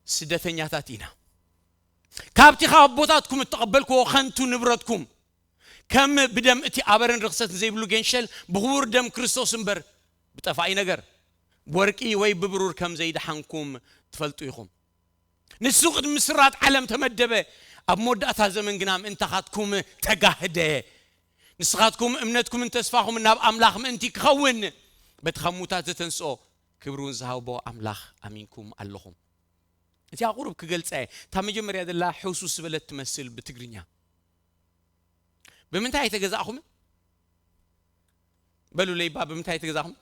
ስደተኛታት ኢና ካብቲ ካብ ኣቦታትኩም እተቐበልክዎ ኸንቱ ንብረትኩም ከም ብደም እቲ ኣበረን ርኽሰትን ዘይብሉ ገንሸል ብኽቡር ደም ክርስቶስ እምበር ብጠፋኢ ነገር ብወርቂ ወይ ብብሩር ከም ዘይደሓንኩም ትፈልጡ ኢኹም። ንሱ ቅድሚ ምስራት ዓለም ተመደበ፣ ኣብ መወዳእታ ዘመን ግና ምእንታኻትኩም ተጋህደ። ንስኻትኩም እምነትኩምን ተስፋኹምን ናብ ኣምላኽ ምእንቲ ክኸውን በቲ ካብ ሙታት ዘተንስኦ ክብሪ እውን ዝሃቦ ኣምላኽ ኣሚንኩም ኣለኹም። እዚኣ ቁሩብ ክገልጻ እየ። እታ መጀመርያ ዘላ ሕውስውስ ዝበለት ትመስል ብትግርኛ። ብምንታይ ኣይተገዛእኹምን? በሉ ለይባ ብምንታይ ኣይተገዛእኹም?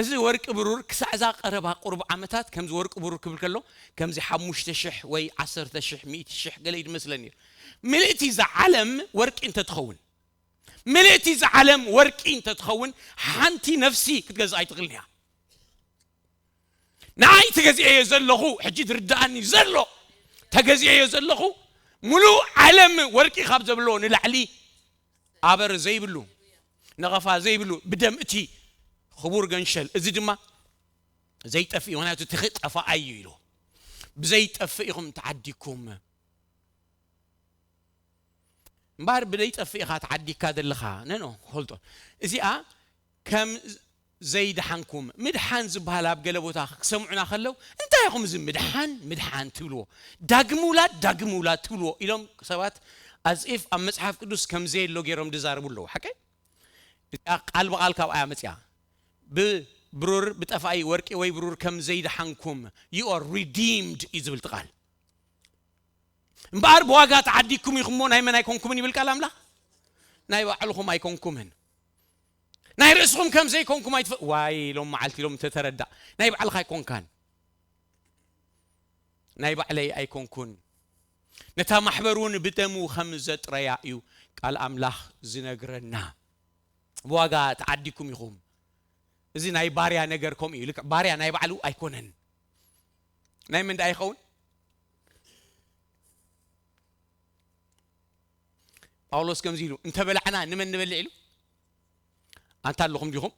እዚ ወርቂ ብሩር ክሳዕ እዛ ቀረባ ቁሩብ ዓመታት ከምዚ ወርቂ ብሩር ክብል ከሎ ከምዚ ሓሙሽተ ሽሕ ወይ ዓሰርተ ሽሕ፣ ሚእቲ ሽሕ ገለ እዩ ዝመስለኒ ነይሩ። ምልእቲ እዛ ዓለም ወርቂ እንተትኸውን፣ ምልእቲ እዛ ዓለም ወርቂ እንተትኸውን ሓንቲ ነፍሲ ክትገዝእ ኣይትኽእልን እያ። ንዓይ ተገዚኤዮ ዘለኹ፣ ሕጂ ዝርድኣኒ ዘሎ፣ ተገዚኤዮ ዘለኹ፣ ሙሉእ ዓለም ወርቂ ካብ ዘብሎ ንላዕሊ ኣበር ዘይብሉ፣ ነቐፋ ዘይብሉ፣ ብደም እቲ ክቡር ገንሸል፣ እዚ ድማ ዘይጠፍእ እዩ፣ ምኽንያቱ እቲ ጠፋኣይ እዩ ኢሉ። ብዘይጠፍእ ኢኹም ተዓዲኩም። እምበኣር ብዘይጠፍእ ኢኻ ተዓዲካ ዘለኻ። ነኖ፣ hold on። እዚኣ ከም ዘይደሓንኩም፣ ምድሓን ዝበሃል ኣብ ገለ ቦታ ክሰምዑና ከለዉ፣ እንታይ ኢኹም እዚ ምድሓን፣ ምድሓን ትብልዎ? ዳግም ውላድ፣ ዳግም ውላድ ትብልዎ? ኢሎም ሰባት as if ኣብ መጽሓፍ ቅዱስ ከም ዘየሎ ገይሮም ዝዛረቡ ኣለዉ። ሓቀይ? እዚኣ ቃል ብቓል ካብኣ እያ መጺኣ። ብብሩር፣ ብጠፋኢ ወርቂ ወይ ብሩር ከም ዘይደሓንኩም፣ you are redeemed እዩ ዝብል እቲ ቃል። እምበኣር ብዋጋ ተዓዲግኩም ኢኹም እሞ ናይ መን ኣይኮንኩምን ይብል ቃል ኣምላኽ? ናይ ባዕልኹም ኣይኮንኩምን። ናይ ርእስኹም ከም ዘይኮንኩም ኣይትፈ-፣ ዋይ፣ ሎም መዓልቲ ኢሎም እንተተረዳእ፣ ናይ ባዕልኻ ኣይኮንካን። ናይ ባዕለይ ኣይኮንኩን። ነታ ማሕበር እውን ብደሙ ከም ዘጥረያ እዩ ቃል ኣምላኽ ዝነግረና። ብዋጋ ተዓዲኩም ኢኹም። እዚ ናይ ባርያ ነገር ከምኡ እዩ። ልክዕ ባርያ ናይ ባዕሉ ኣይኮነን። ናይ መን ደኣ ይኸውን? ጳውሎስ ከምዚ ኢሉ፣ "እንተ በላዕና ንመን ንበልዕ?" ኢሉ። ኣንታ ኣለኹም ዲኹም?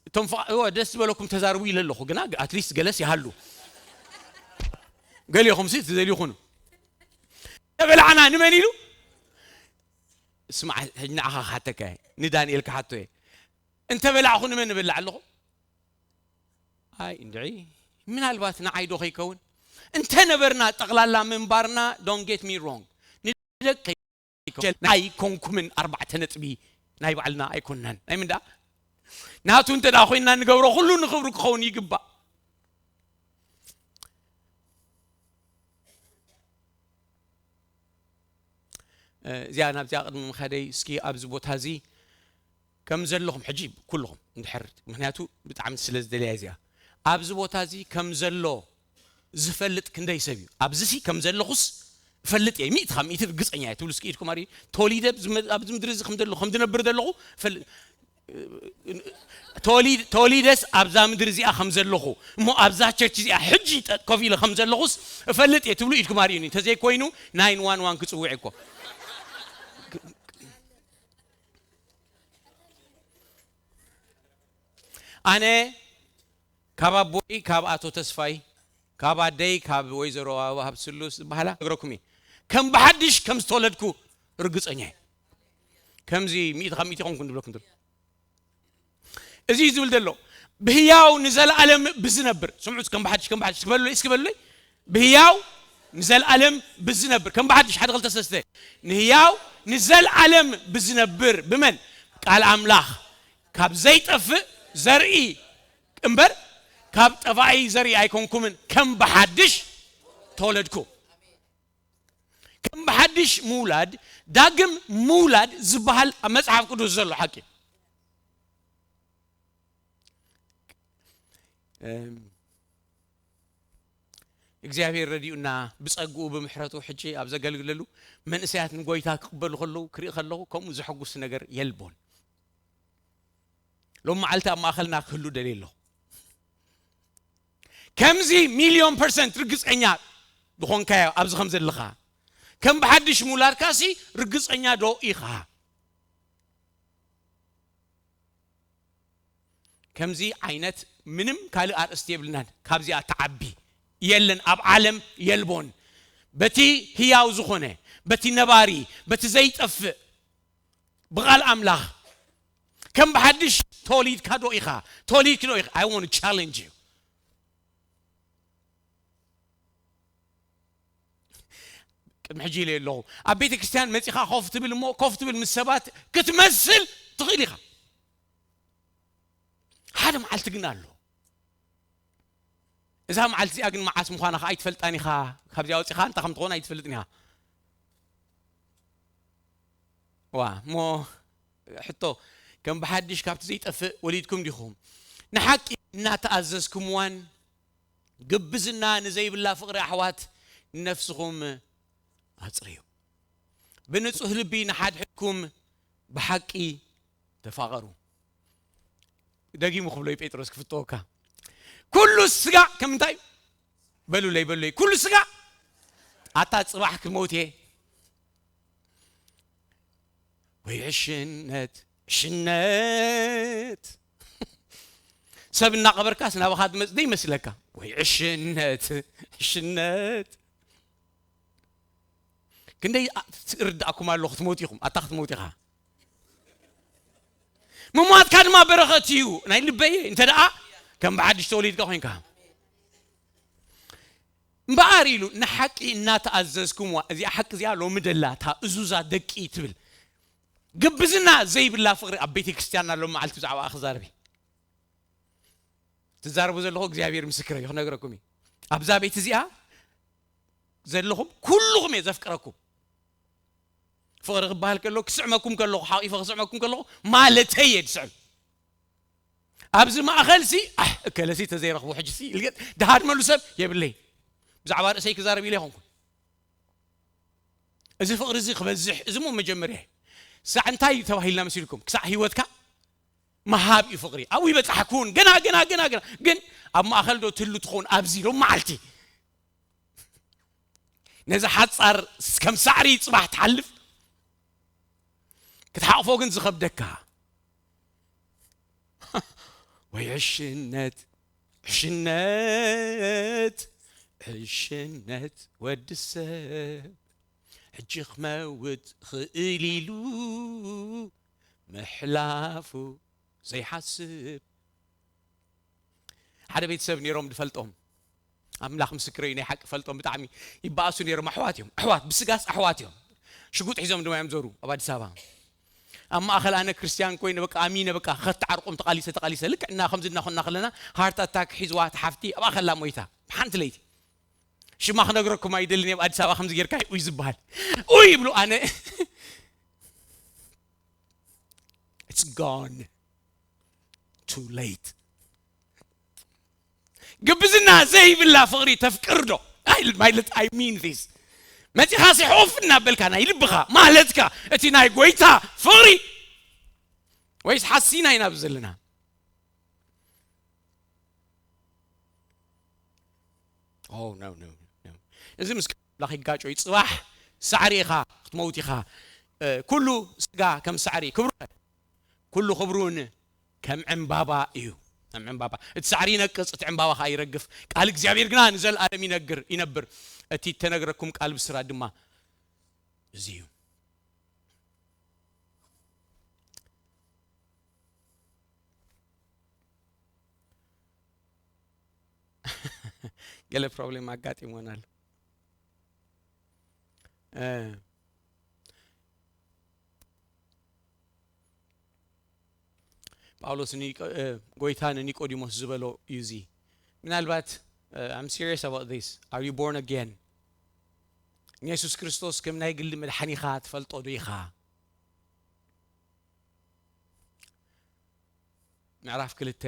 እቶም ፍቓ-፣ እወ፣ ደስ ዝበለኩም ተዛርቡ ኢለ ኣለኹ፣ ግና at least ገለስ ይሃሉ። ገሊኹም ሲ ትደልዩ ኩኑ። "እንተ በላዕና ንመን?" ኢሉ። ስማዕ፣ ሕጂ ንዓኻ ክሓተካ እየ፣ ንዳንኤል ክሓቶ እየ። "እንተ በላዕኹ ንመን ንበልዕ ኣለኹ?" ኣይ እንድዒ፣ ምናልባት ንዓይ ዶ ከይከውን? እንተ ነበርና ጠቕላላ ምንባርና፣ don't get me wrong፣ ንደቂ ኣይኮንኩምን ኣርባዕተ ነጥቢ ናይ ባዕልና ኣይኮንናን። ናይ ምን ደኣ? ናቱ እንተ ደኣ ኮይንና ንገብሮ ኩሉ ንኽብሩ ክኸውን ይግባእ። እ፣ እዚኣ ናብዚኣ ቅድሚ ምኻደይ እስኪ ኣብዚ ቦታ እዚ ከም ዘለኹም ሕጂ ኩልኹም እንድሕር፣ ምኽንያቱ ብጣዕሚ ስለ ዝደልያ እዚኣ፣ ኣብዚ ቦታ እዚ ከም ዘሎ ዝፈልጥ ክንደይ ሰብ እዩ? ኣብዚ ሲ ከም ዘለኹስ እፈልጥ እየ፣ ሚእቲ ካብ ሚእቲ ርግጸኛ እየ ትብሉ እስኪ ኢድኩም ኣርእዩ። ተወሊደ ኣብዚ መ-፣ ኣብዚ ምድሪ እዚ ከም ዘለኹ፣ ከም ዝነብር ዘለኹ እፈል-፣ ተወሊ-፣ ተወሊደስ ኣብዛ ምድሪ እዚኣ ከም ዘለኹ፣ እሞ ኣብዛ ቸርች እዚኣ ሕጂ ጠ-፣ ኮፍ ኢለ ከም ዘለኹስ እፈልጥ እየ ትብሉ ኢድኩም ኣርእዩኒ። እንተዘይኮይኑ ናይን ዋን ዋን ክጽውዕ እኮ። ኣነ ካብ ኣቦይ፣ ካብ ኣቶ ተስፋይ፣ ካብ ኣደይ፣ ካብ ወይዘሮ ኣበባ ሃብተስሉስ ዝበሃላ ነግረኩም እየ። ከም ብሓድሽ ከም ዝተወለድኩ ርግጸኛ እየ። ከምዚ ሚእቲ ካብ ሚእቲ ይኾንኩ ዝብለኩም ዘሎ። እዚ እዩ ዝብል ዘሎ፣ ብህያው ንዘለኣለም ብዝነብር። ስምዑ፣ ከም ብሓድሽ፣ ከም ብሓድሽ፣ እስኪ በሉለይ፣ እስኪ በሉለይ። ብህያው ንዘለኣለም ብዝነብር። ከም ብሓድሽ፣ ሓደ፣ ክልተ፣ ሰለስተ። ንህያው ንዘለኣለም ብዝነብር። ብመን? ቃል ኣምላኽ። ካብ ዘይጠፍእ ዘርኢ እምበር፣ ካብ ጠፋኢ ዘርኢ ኣይኮንኩምን። ከም ብሓድሽ ተወለድኩ። ከም ብሓድሽ ምውላድ፣ ዳግም ምውላድ ዝበሃል ኣብ መጽሓፍ ቅዱስ ዘሎ ሓቂ። እም፣ እግዚኣብሔር ረዲኡና ብጸግኡ ብምሕረቱ ሕጂ ኣብ ዘገልግለሉ መንእሰያት ንጎይታ ክቕበሉ ከለዉ ክርኢ ከለኹ ከምኡ ዘሐጉስ ነገር የልቦን። ሎም መዓልቲ ኣብ ማእኸልና ክህሉ ደልየ ኣለኹ። ከምዚ ሚልዮን ፐርሰንት ርግጸኛ ዝኾንካዮ ኣብዚ ከም ዘለኻ፣ ከም ብሓድሽ ምውላድካሲ ርግጸኛ ዶ ኢኻ? ከምዚ ዓይነት ምንም ካልእ ኣርእስቲ የብልናን። ካብዚኣ ትዓቢ የለን፣ ኣብ ዓለም የልቦን። በቲ ህያው ዝኾነ፣ በቲ ነባሪ፣ በቲ ዘይጠፍእ፣ ብቓል ኣምላኽ ከም ብሓድሽ ተወሊድካ ዶ ኢኻ? ተወሊድኪ ዶ ኢኻ? I want to challenge you። ቅድሚ ሕጂ ኢለ ኣለኹ። ኣብ ቤተ ክርስቲያን መጺኻ ኮፍ ትብል እሞ፣ ኮፍ ትብል ምስ ሰባት ክትመስል ትኽእል ኢኻ። ሓደ መዓልቲ ግን ኣሎ። እዛ መዓልቲ እዚኣ ግን መዓስ ምዃና ኸኣ ኣይትፈልጣን ኢኻ። ካብዚኣ ወጺኻ እንታይ ከም ትኾን ኣይትፈልጥን ኢኻ። ዋ፣ እሞ ሕቶ፣ ከም ብሓድሽ ካብቲ ዘይጠፍእ ወሊድኩም ዲኹም? ንሓቂ እናተኣዘዝኩምዋን ግብዝና ንዘይብላ ፍቕሪ ኣሕዋት ንነፍስኹም ኣጽርዩ። ብንጹህ ልቢ ንሓድሕድኩም ብሓቂ ተፋቐሩ። ደጊሙ ክብሎ እዩ ጴጥሮስ ክፍትወካ። ኩሉ ስጋ ከም እንታይ? በሉለይ፣ በሉለይ። ኩሉ ስጋ ኣታ ጽባሕ ክመውት እየ። ወይ ዕሽነት፣ ዕሽነት። ሰብ እናቐበርካስ ናባኻ ዝመጽእ ዘይመስለካ። ወይ ዕሽነት፣ ዕሽነት። ክንደይ ኣ-፣ ርዳእኩም ኣሎ ክትሞት ኢኹም። ኣታ ክትሞት ኢኻ። ምሟትካ ድማ በረኸት እዩ። ናይ ልበይ እንተ ደኣ ከም ብሓድሽ ተወሊድካ ኮይንካ። እምበኣር ኢሉ ንሓቂ እናተኣዘዝኩምዋ፣ እዚኣ ሓቂ እዚኣ ሎሚ ደላ እታ እዙዛ ደቂ ትብል። ግብዝና ዘይብላ ፍቕሪ ኣብ ቤተ ክርስቲያንና ሎም መዓልቲ ብዛዕባ ክዛረብ እየ። ትዛረቡ ዘለኹ እግዚኣብሔር ምስክረ እዩ ክነግረኩም እዩ። ኣብዛ ቤት እዚኣ ዘለኹም ኩልኹም እየ ዘፍቅረኩም። ፍቕሪ ክበሃል ከሎ ክስዕመኩም ከለኹ፣ ሓቂፈ ክስዕመኩም ከለኹ ማለተይ እየ ዝስዕም። ኣብዚ ማእኸል ሲ፣ ኣሕ፣ እከለ ሲ ተዘይረኽቦ ሕጂ ሲ ኢልገ ድሃድመሉ ሰብ የብለይ። ብዛዕባ ርእሰይ ክዛረብ ኢለ ኣይኮንኩን። እዚ ፍቕሪ እዚ ክበዝሕ፣ እዚ እሞ መጀመርያ እዩ። ክሳዕ እንታይ ተባሂልና መሲልኩም? ክሳዕ ህይወትካ ምሃብ እዩ ፍቕሪ። ኣብኡ ይበጽሓኩን። ገና፣ ገና፣ ገና፣ ገና። ግን ኣብ ማእኸል ዶ ትህሉ ትኸውን ኣብዚ ሎም መዓልቲ? ነዚ ሓጻር ከም ሳዕሪ ጽባሕ ትሓልፍ፣ ክትሓቕፎ ግን ዝኸብደካ። ወይ ዕሽነት፣ ዕሽነት፣ ዕሽነት ወዲ ሰብ። ሕጂ ክመውት ክእል ኢሉ ምሕላፉ ዘይሓስብ። ሓደ ቤተሰብ ነይሮም ዝፈልጦም፣ ኣምላኽ ምስክረይ ናይ ሓቂ ፈልጦም፣ ብጣዕሚ ይበኣሱ ነይሮም። ኣሕዋት እዮም፣ ኣሕዋት፣ ብስጋስ ኣሕዋት እዮም። ሽጉጥ ሒዞም ድማ እዮም ዞሩ ኣብ ኣዲስ ኣበባ። ኣብ ማእኸል ኣነ ክርስትያን ኮይነ በቃ ኣሚነ በቃ ከተዓርቆም ተቓሊሰ፣ ተቓሊሰ፣ ልክዕ እና ከምዚ እናኾንና ከለና ሃርት ኣታክ ሒዝዋ እታ ሓፍቲ ኣብኣ ከላ ሞይታ። ሓንቲ ለይቲ ሽማ ክነግረኩም ኣይደልን እየ፣ ኣብ ኣዲስ ኣበባ ከምዚ ጌርካ እዩ ኡይ ዝበሃል። ኡይ ይብሉ ኣነ it's gone too late። ግብዝና ዘይብላ ፍቕሪ ተፍቅር ዶ? I, my lit-, I mean this። መጺኻ ሲ ሑፍ እናበልካ ናይ ልብኻ ማለትካ እቲ ናይ ጎይታ ፍቕሪ ወይስ ሓሲና ኢና ኣብዚ ዘለና? Oh, no, no, no። እዚ ምስ ኣምላኽ ይጋጮ እዩ። ጽባሕ ሳዕሪ ኢኻ ክትመውት ኢኻ። እ፣ ኩሉ ስጋ ከም ሳዕሪ ክብሩ፣ ኩሉ ክብሩን ከም ዕምባባ እዩ። ከም ዕምባባ። እቲ ሳዕሪ ይነቅጽ፣ እቲ ዕምባባ ኸኣ ይረግፍ። ቃል እግዚኣብሔር ግና ንዘለኣለም ይነግር፣ ይነብር። እቲ እተነግረኩም ቃል ብስራት ድማ እዚ እዩ። ገለ ፕሮብሌም ኣጋጢሞናል። እ፣ ጳውሎስ ንኒቆ-፣ እ፣ ጎይታ ንኒቆዲሞስ ዝበሎ እዩ እዚ። ምናልባት፣ እ፣ I'm serious about this. Are you born again? ንየሱስ ክርስቶስ ከም ናይ ግሊ መድሓኒኻ ትፈልጦ ዶ ኢኻ? ምዕራፍ ክልተ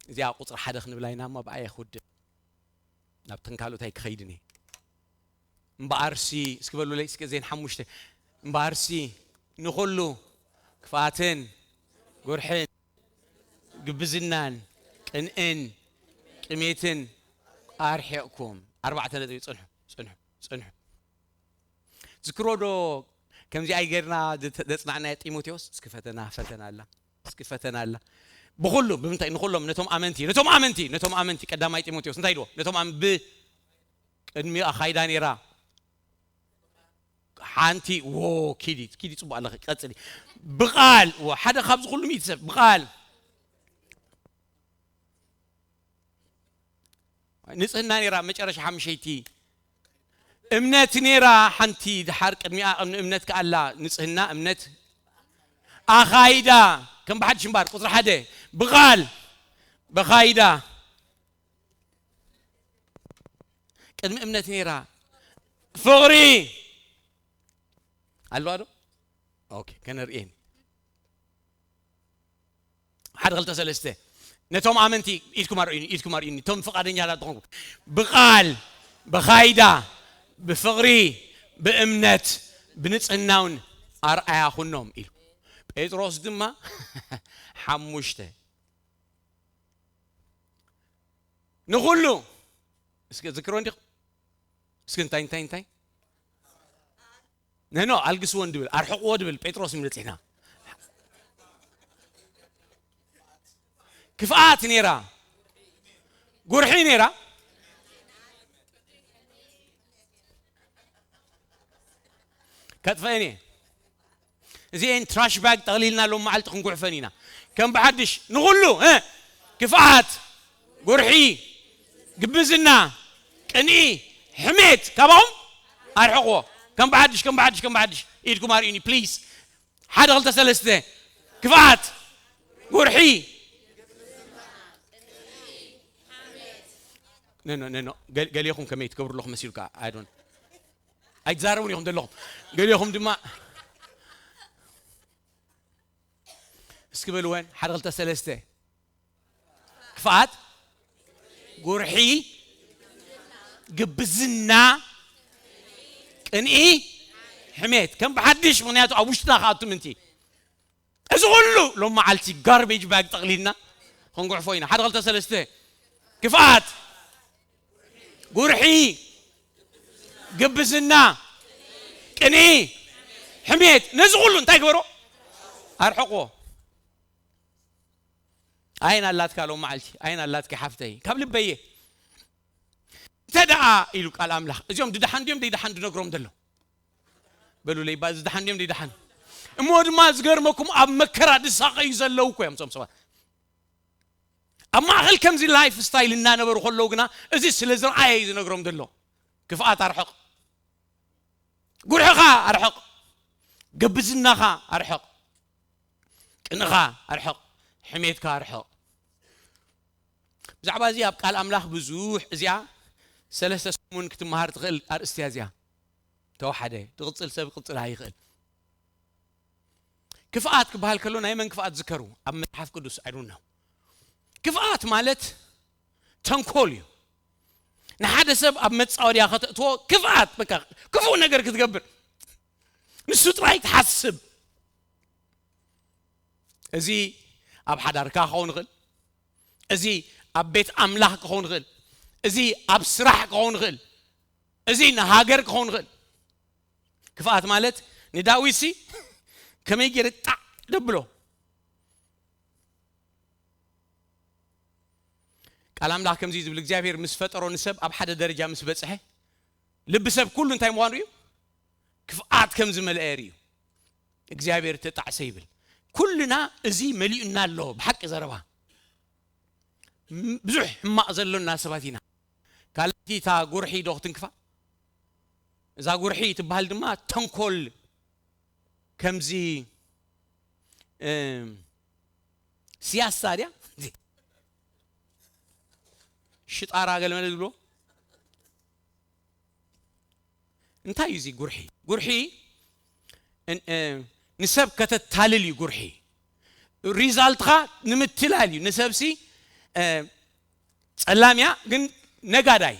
እዚኣ ቁጽሪ ሓደ ክንብላ ኢና እሞ ብኣየ ክውድእ። ናብተን ካልኦት ኣይክኸይድን እየ። እምበኣርሲ፣ እስኪ በሉለይ፣ እስኪ እዘን ሓሙሽተ። እምበኣርሲ ንኹሉ ክፍኣትን ጉርሕን ግብዝናን ቅንእን ጥሜትን ኣርሒቕኩም። ኣርባዕተ ነጥቢ። ጽንሑ፣ ጽንሑ፣ ጽንሑ። ዝክሮ ዶ ከምዚ ኣይገርና ዘጽናዕናዮ ጢሞቴዎስ? እስኪ ፈተና፣ ፈተና ኣላ። እስኪ ፈተና ኣላ። ብኹሉ፣ ብምንታይ? ንኹሎም፣ ነቶም ኣመንቲ፣ ነቶም ኣመንቲ፣ ነቶም ኣመንቲ፣ ቀዳማይ ጢሞቴዎስ፣ እንታይ ኢልዎ? ነቶም ኣም-፣ ብ-፣ ቅድሚ ኣኻይዳ ነይራ። ሓንቲ፣ ዎ፣ ኪዲ፣ ኪዲ፣ ጽቡቕ ኣለኺ፣ ቀጽሊ። ብቓል፣ ዎ፣ ሓደ ካብዚ ኩሉ ሚእቲ ሰብ፣ ብቓል። ንጽህና ነይራ፣ መጨረሻ ሓምሸይቲ። እምነት ነይራ፣ ሓንቲ ድሓር ቅድሚኣ፣ ቅድሚ እምነት ከኣላ፣ ንጽህና፣ እምነት። ኣኻይዳ፣ ከም ብሓድሽ እምባር፣ ቁጽሪ ሓደ። ብቓል፣ ብኻይዳ። ቅድሚ እምነት ነይራ። ፍቕሪ። ኣለዋ ዶ? ኦኬ፣ ከነርእየን። ሓደ፣ ክልተ፣ ሰለስተ። ነቶም ኣመንቲ ኢድኩም ኣርእዩኒ፣ ኢድኩም ኣርእዩኒ፣ እቶም ፍቓደኛታት ዝኾንኩም። ብቓል፣ ብኻይዳ፣ ብፍቕሪ፣ ብእምነት፣ ብንጽህናውን ኣርኣያ ኩኖም ኢሉ። ጴጥሮስ ድማ ሓሙሽተ። ንኹሉ፣ እስኪ ዝክሮ እንዲኹም? እስኪ እንታይ፣ እንታይ፣ እንታይ? ነኖ፣ ኣልግስዎ እንድብል፣ ኣርሕቕዎ ድብል ጴጥሮስ እዩ መጺሕና። ክፍኣት ነይራ፣ ጉርሒ ነይራ። ከጥፈእን እየ። እዚኤን ትራሽ ባግ ጠቕሊልና ሎም መዓልቲ ክንጉዕፈን ኢና። ከም ብሓድሽ ንኹሉ፣ እ፣ ክፍኣት፣ ጉርሒ፣ ግብዝና፣ ቅንኢ፣ ሕሜት ካባኹም ኣርሕቕዎ። ከም ብሓድሽ፣ ከም ብሓድሽ፣ ከም ብሓድሽ ኢድኩም ኣርእዩኒ ፕሊዝ። ሓደ፣ ክልተ፣ ሰለስተ። ክፍኣት፣ ጉርሒ። ነኖ፣ ነኖ፣ ገ-፣ ገሊኹም ከመይ ትገብሩ ኣለኹም መሲሉካ? I don't፣ ኣይትዛረቡን ኢኹም ዘለኹም። ገሊኹም ድማ እስኪ በልወን፣ ሓደ፣ ክልተ፣ ሰለስተ። ክፍኣት፣ ጉርሒ፣ ግብዝና፣ ቅንኢ፣ ሕሜት። ከም ብሓድሽ፣ ምኽንያቱ ኣብ ውሽጥና ክኣቱ ምንቲ። እዚ ኩሉ ሎም መዓልቲ ጋርቤጅ ባግ ጠቕሊልና ክንጉዕፎ ኢና። ሓደ፣ ክልተ፣ ሰለስተ። ክፍኣት፣ ጉርሒ፣ ግብዝና፣ ቅንኢ፣ ሕሜት። ነዚ ኩሉ እንታይ ግበሮ? ኣርሕቕዎ። ኣይን ኣላትካ ሎም መዓልቲ፣ ኣይን ኣላትካ ሓፍተይ፣ ካብ ልበየ። እንተ ደኣ ኢሉ ቃል ኣምላኽ፣ እዚኦም ድደሓን ድዮም ደይደሓን ድነግሮም ዘሎ? በሉለይ፣ ባ-፣ ዝደሓን ድዮም ደይደሓን? እሞ ድማ ዝገርመኩም፣ ኣብ መከራ ድሳቐዩ ዘለዉ እኮ እዮም እዞም ሰባት። ኣብ ማእከል ከምዚ ላይፍ ስታይል እናነበሩ ከለዉ ግና፣ እዚ ስለ ዝረኣየ እዩ ዝነግሮም ዘሎ። ክፍኣት ኣርሕቕ፣ ጉርሕኻ ኣርሕቕ፣ ግብዝናኻ ኣርሕቕ፣ ቅንኻ ኣርሕቕ፣ ሕሜትካ ኣርሕቕ። ብዛዕባ እዚ ኣብ ቃል ኣምላኽ ብዙሕ፣ እዚኣ ሰለስተ ሰሙን ክትመሃር ትኽእል ኣርእስቲ እያ እዚኣ። ተወሓደ፣ ትቕጽል ሰብ ክቕጽል ኣይኽእል። ክፍኣት ክበሃል ከሎ ናይ መን ክፍኣት ዝከሩ? ኣብ መጽሓፍ ቅዱስ፣ I don't know። ክፍኣት ማለት ተንኮል እዩ። ንሓደ ሰብ ኣብ መጻወድያ ከተእትዎ ክፍኣት፣ በቃ ክፉእ ነገር ክትገብር፣ ንሱ ጥራይ ትሓስብ። እዚ ኣብ ሓዳርካ ክኸውን ይኽእል፣ እዚ ኣብ ቤት ኣምላኽ ክኸውን ይኽእል፣ እዚ ኣብ ስራሕ ክኸውን ይኽእል፣ እዚ ንሃገር ክኸውን ይኽእል። ክፍኣት ማለት ንዳዊት ሲ ከመይ ገይረ ጣዕ ደብሎ። ቃል ኣምላኽ ከምዚ ዝብል፣ እግዚኣብሔር ምስ ፈጠሮ ንሰብ ኣብ ሓደ ደረጃ ምስ በጽሐ፣ ልቢ ሰብ ኩሉ እንታይ ምዃኑ እዩ? ክፍኣት ከም ዝመልአ ርእዩ። እግዚኣብሔር ተጣዕሰ ይብል። ኩልና እዚ መሊኡና ኣሎ፣ ብሓቂ ዘረባ። ም-፣ ብዙሕ ሕማቕ ዘሎና ሰባት ኢና። ካልኣይቲ እታ ጉርሒ ዶ ክትንክፋ? እዛ ጉርሒ ትበሃል ድማ ተንኮል፣ ከምዚ፣ እም፣ ሲያሳ ድያ? ሽጣራ ገለመለ ዝብሎ? እንታይ እዩ እዚ ጉርሒ? ጉርሒ ን-፣ እ፣ ንሰብ ከተታልል እዩ ጉርሒ። ሪዛልትኻ ንምትላል እዩ። ንሰብሲ፣ እ፣ ጸላም እያ፣ ግን ነጋዳይ፣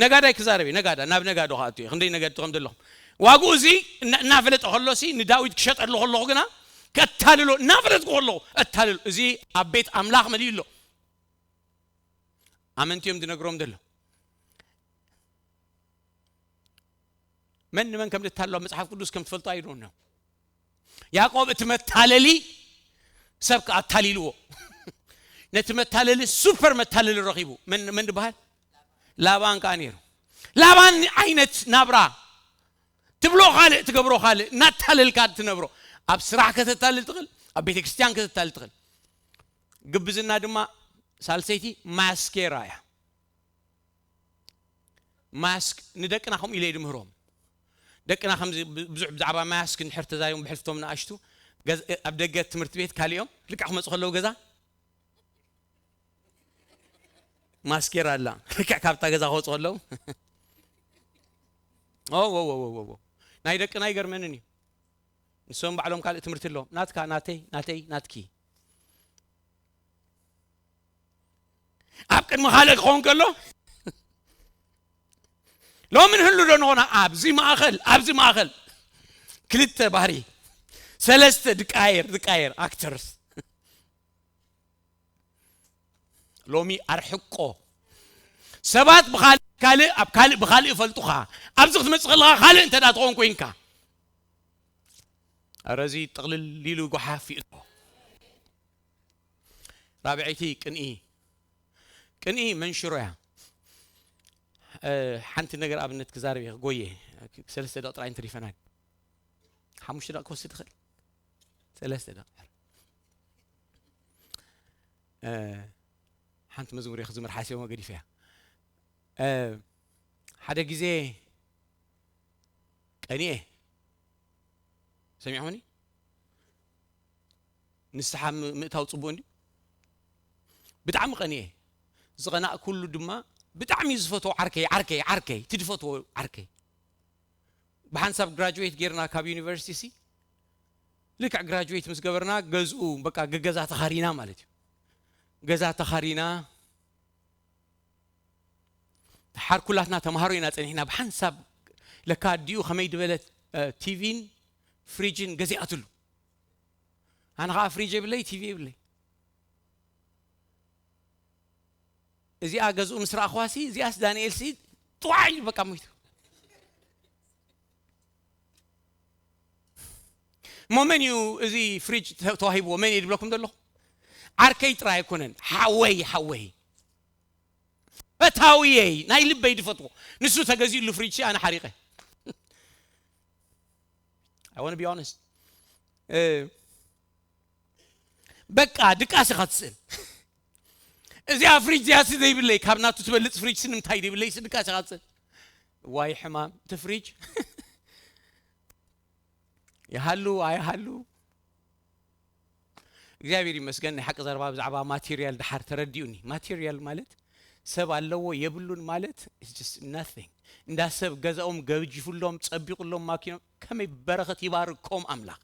ነጋዳይ ክዛረብ እየ። ነጋዳ፣ ናብ ነጋዶ ክኣቱ እየ። ክንደይ ነጋድቲ ከም ዘለኹም። ዋግኡ እዚ እና-፣ እናፈለጠ ከሎሲ ንዳዊት ክሸጠሉ ከለኹ ግና ከታልሎ፣ እናፈለጥኩ ከለኹ እታልሎ። እዚ ኣብ ቤት ኣምላኽ መሊኡ ኣሎ። ኣመንቲ እዮም ዝነግሮም ዘሎ። መን ንመን ከም ዝታሎ ኣብ መጽሓፍ ቅዱስ ከም ትፈልጡ ኣይድሮን ነው። ያዕቆብ እቲ መታለሊ ሰብ ከኣ ኣታሊልዎ። ነቲ መታለሊ ሱፐር መታለሊ ረኺቡ። መን፣ መን ዝበሃል? ላባን ከኣ ነይሩ። ላባን ዓይነት ናብራ ትብሎ ካልእ፣ ትገብሮ ካልእ፣ እናታለልካ ትነብሮ። ኣብ ስራሕ ከተታልል ትኽእል፣ ኣብ ቤተ ክርስቲያን ከተታልል ትኽእል። ግብዝና ድማ ሳልሰይቲ ማስኬራ እያ። ማስክ ንደቅና ከምኡ ኢለ ይድምህሮም። ደቅና ከምዚ ብ-፣ ብዙሕ ብዛዕባ ማስክ እንድሕር ተዛሪቦም ብሕልፍቶም ንኣሽቱ ገዝ-፣ ኣብ ደገ ትምህርቲ ቤት ካሊኦም ልክዕ ክመጹ ከለዉ ገዛ ማስኬራ ኣላ። ልክዕ ካብታ ገዛ ክወጹ ከለዉ። ኦ፣ ዎ፣ ዎ፣ ዎ፣ ዎ፣ ዎ። ናይ ደቅና ኣይገርመንን እዩ። ንሶም ባዕሎም ካልእ ትምህርቲ ኣለዎም። ናትካ፣ ናተይ፣ ናተይ፣ ናትኪ። ቅድሚ ካልእ ክኸውን ከሎ ሎሚ ንህሉ ዶ ንኾና ኣብዚ ማእኸል ኣብዚ ማእኸል ክልተ ባህሪ ሰለስተ ድቃየር ድቃየር ኣክተርስ ሎሚ ኣርሕቆ ሰባት ብኻልእ ካልእ ኣብ ካልእ ብኻልእ ይፈልጡኻ ኣብዚ ክትመፅእ ከለኻ ካልእ እንተ ትኸውን ኮይንካ ኣረዚ ጥቕልል ኢሉ ጓሓፍ ይእቶ ራብዐይቲ ቅንኢ ቅንኢ መንሽሮ እያ ሓንቲ ነገር ኣብነት ክዛረብ እየ ክጎየ ሰለስተ ደቂ ጥራይ እንትሪፈና ሓሙሽተ ደቂ ክወስድ ይኽእል ሰለስተ ደቂ ሓንቲ መዝሙር እየ ክዝምር ሓሲቦ ገዲፈ እያ ሓደ ግዜ ቀኒኤ ሰሚዕኹኒ ንስሓ ምእታው ፅቡቅ እንዲ ብጣዕሚ ቀኒኤ ዝቐናእ ኩሉ ድማ ብጣዕሚ ዝፈትዎ ዓርከይ ዓርከይ ዓርከይ ትድፈትዎ ዓርከይ ብሓንሳብ ግራጁዌት ጌርና ካብ ዩኒቨርሲቲ ሲ ልክዕ ግራጁዌት ምስ ገበርና ገዝኡ በቃ ገዛ ተኻሪና ማለት እዩ ገዛ ተኻሪና ሓር ኩላትና ተምሃሮ ኢና ጸኒሕና ብሓንሳብ ለካ ኣዲኡ ከመይ ዝበለ ቲቪን ፍሪጅን ገዚኣትሉ ኣነ ከዓ ፍሪጅ የብለይ ቲቪ የብለይ እዚኣ ገዝኡ ምስ ረኣኽዋሲ እዚኣስ ዳንኤል ሲ ጥዋዕ ኢሉ በቃ ሞይቱ እሞ መን እዩ እዚ ፍሪጅ ተዋሂብዎ መን እዩ ዝብለኩም ዘለኹ ዓርከይ ጥራይ ኣይኮነን ሓወይ ሓወይ ፈታውየይ ናይ ልበይ ዝፈትዎ ንሱ ተገዚኡሉ ፍሪጅ ኣነ ሓሪቀ I want to be honest በቃ ድቃስ ኢኻ ትስእል እዚኣ ፍሪጅ እዚኣ ሲ ዘይብለይ ካብ ናቱ ትበልፅ ፍሪጅ ሲ ንምንታይ ዘይብለይ ሲ ድቃስ ኢኻ ትስእል ዋይ ሕማም እቲ ፍሪጅ ይሃሉ ኣይሃሉ እግዚኣብሔር ይመስገን ናይ ሓቂ ዘረባ ብዛዕባ ማቴሪያል ድሓር ተረዲኡኒ ማቴሪያል ማለት ሰብ ኣለዎ የብሉን ማለት nothing እንዳ ሰብ ገዛኦም ገጅፉሎም ጸቢቁሎም ማኪኖም ከመይ በረኸት ይባርኮም ኣምላኽ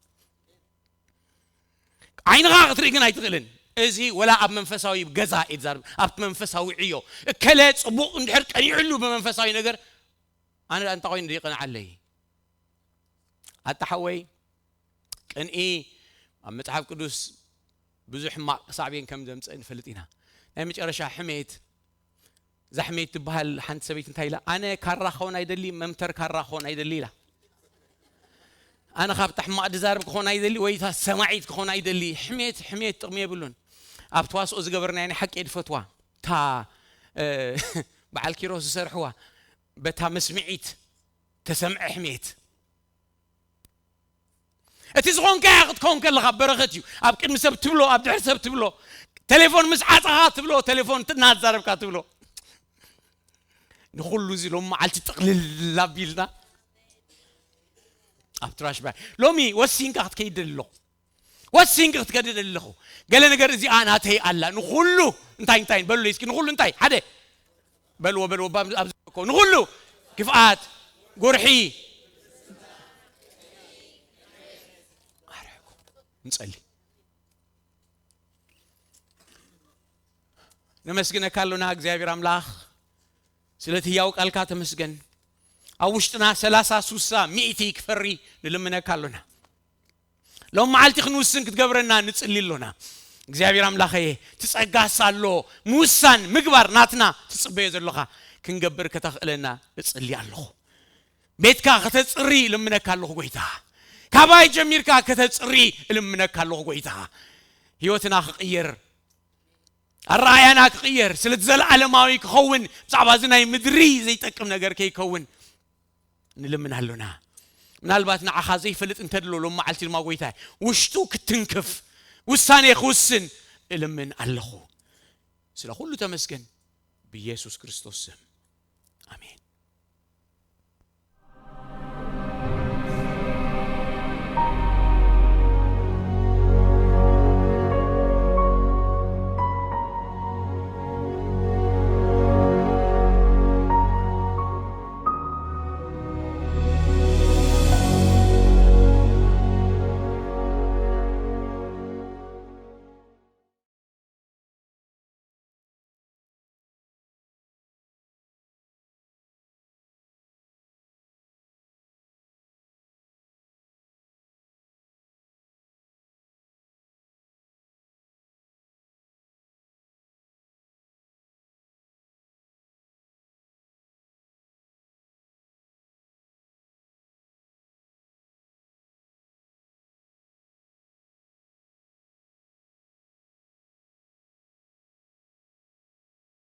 ዓይንኻ ክትርኢ ግን ኣይትኽእልን እዚ ወላ ኣብ መንፈሳዊ ገዛ እየ ዝዛርብ ኣብቲ መንፈሳዊ ዕዮ እከለ ጽቡቕ እንድሕር ቀኒዕሉ ብመንፈሳዊ ነገር ኣነ እንታይ ኮይኑ ይቀንዓለይ ኣጣሓወይ ቅንኢ ኣብ መጽሓፍ ቅዱስ ብዙሕ ሕማቕ ሳዕቤን ከም ዘምጽእ ንፈልጥ ኢና ናይ መጨረሻ ሕሜት እዛ ሕሜት ትበሃል ሓንቲ ሰበይቲ እንታይ ኢላ ኣነ ካራ ክኸውን ኣይደሊ መምተር ካራ ክኸውን ኣይደሊ ኢላ ኣነ ካብታ ሕማቕ ድዛርብ ክኾን ኣይደሊ ወይ እታ ሰማዒት ክኾን ኣይደሊ ሕሜት ሕሜት ጥቕሚ የብሉን ኣብ ተዋስኦ ዝገበርናዮ ናይ ሓቂ ድፈትዋ እታ በዓል ኪሮስ ዝሰርሕዋ በታ መስምዒት ተሰምዐ ሕሜት እቲ ዝኾንካያ ክትከውን ከለኻ በረኸት እዩ ኣብ ቅድሚ ሰብ ትብሎ ኣብ ድሕሪ ሰብ ትብሎ ቴሌፎን ምስ ዓፀኻ ትብሎ ቴሌፎን እናዛረብካ ትብሎ ንኩሉ እዚ ሎም መዓልቲ ጥቕልል ኣቢልና ኣብ ትራሽ ባይ ሎሚ ወሲንካ ክትከይድ ደሊ ኣለኹ ወሲንክ ክትከድድ ኣለኹ ገለ ነገር እዚኣ ናተይ ኣላ ንኩሉ እንታይ እንታይ በሉ እስኪ ንኩሉ እንታይ ሓደ በልዎ በልዎ ኣብዚ ንኩሉ ክፍኣት ጉርሒ ንጸሊ ነመስግነካ ኣሎና እግዚኣብሔር ኣምላኽ ስለቲ ህያው ቃልካ ተመስገን ኣብ ውሽጥና ሰላሳ ሱሳ ሚእቲ ክፈሪ ንልምነካ ኣሎና ሎም መዓልቲ ክንውስን ክትገብረና ንጽሊ ኣሎና እግዚኣብሔር ኣምላኸየ ትጸጋስ ኣሎ ምውሳን ምግባር ናትና ትጽበዮ ዘለኻ ክንገብር ከተኽእለና እጽሊ ኣለኹ ቤትካ ከተጽሪ እልምነካ ኣለኹ ጎይታ ካባይ ጀሚርካ ከተጽሪ እልምነካ ኣለኹ ጎይታ ህይወትና ክቕየር ኣረኣያና ክቕየር ስለቲ ዘለዓለማዊ ክኸውን ብዛዕባ እዚ ናይ ምድሪ ዘይጠቅም ነገር ከይከውን ንልምን ኣሎና ምናልባት ንዓኻ ዘይፈልጥ እንተድሎ ሎም መዓልቲ ድማ ጎይታ ውሽጡ ክትንክፍ ውሳኔ ክውስን እልምን ኣለኹ ስለ ኩሉ ተመስገን ብኢየሱስ ክርስቶስ ስም ኣሜን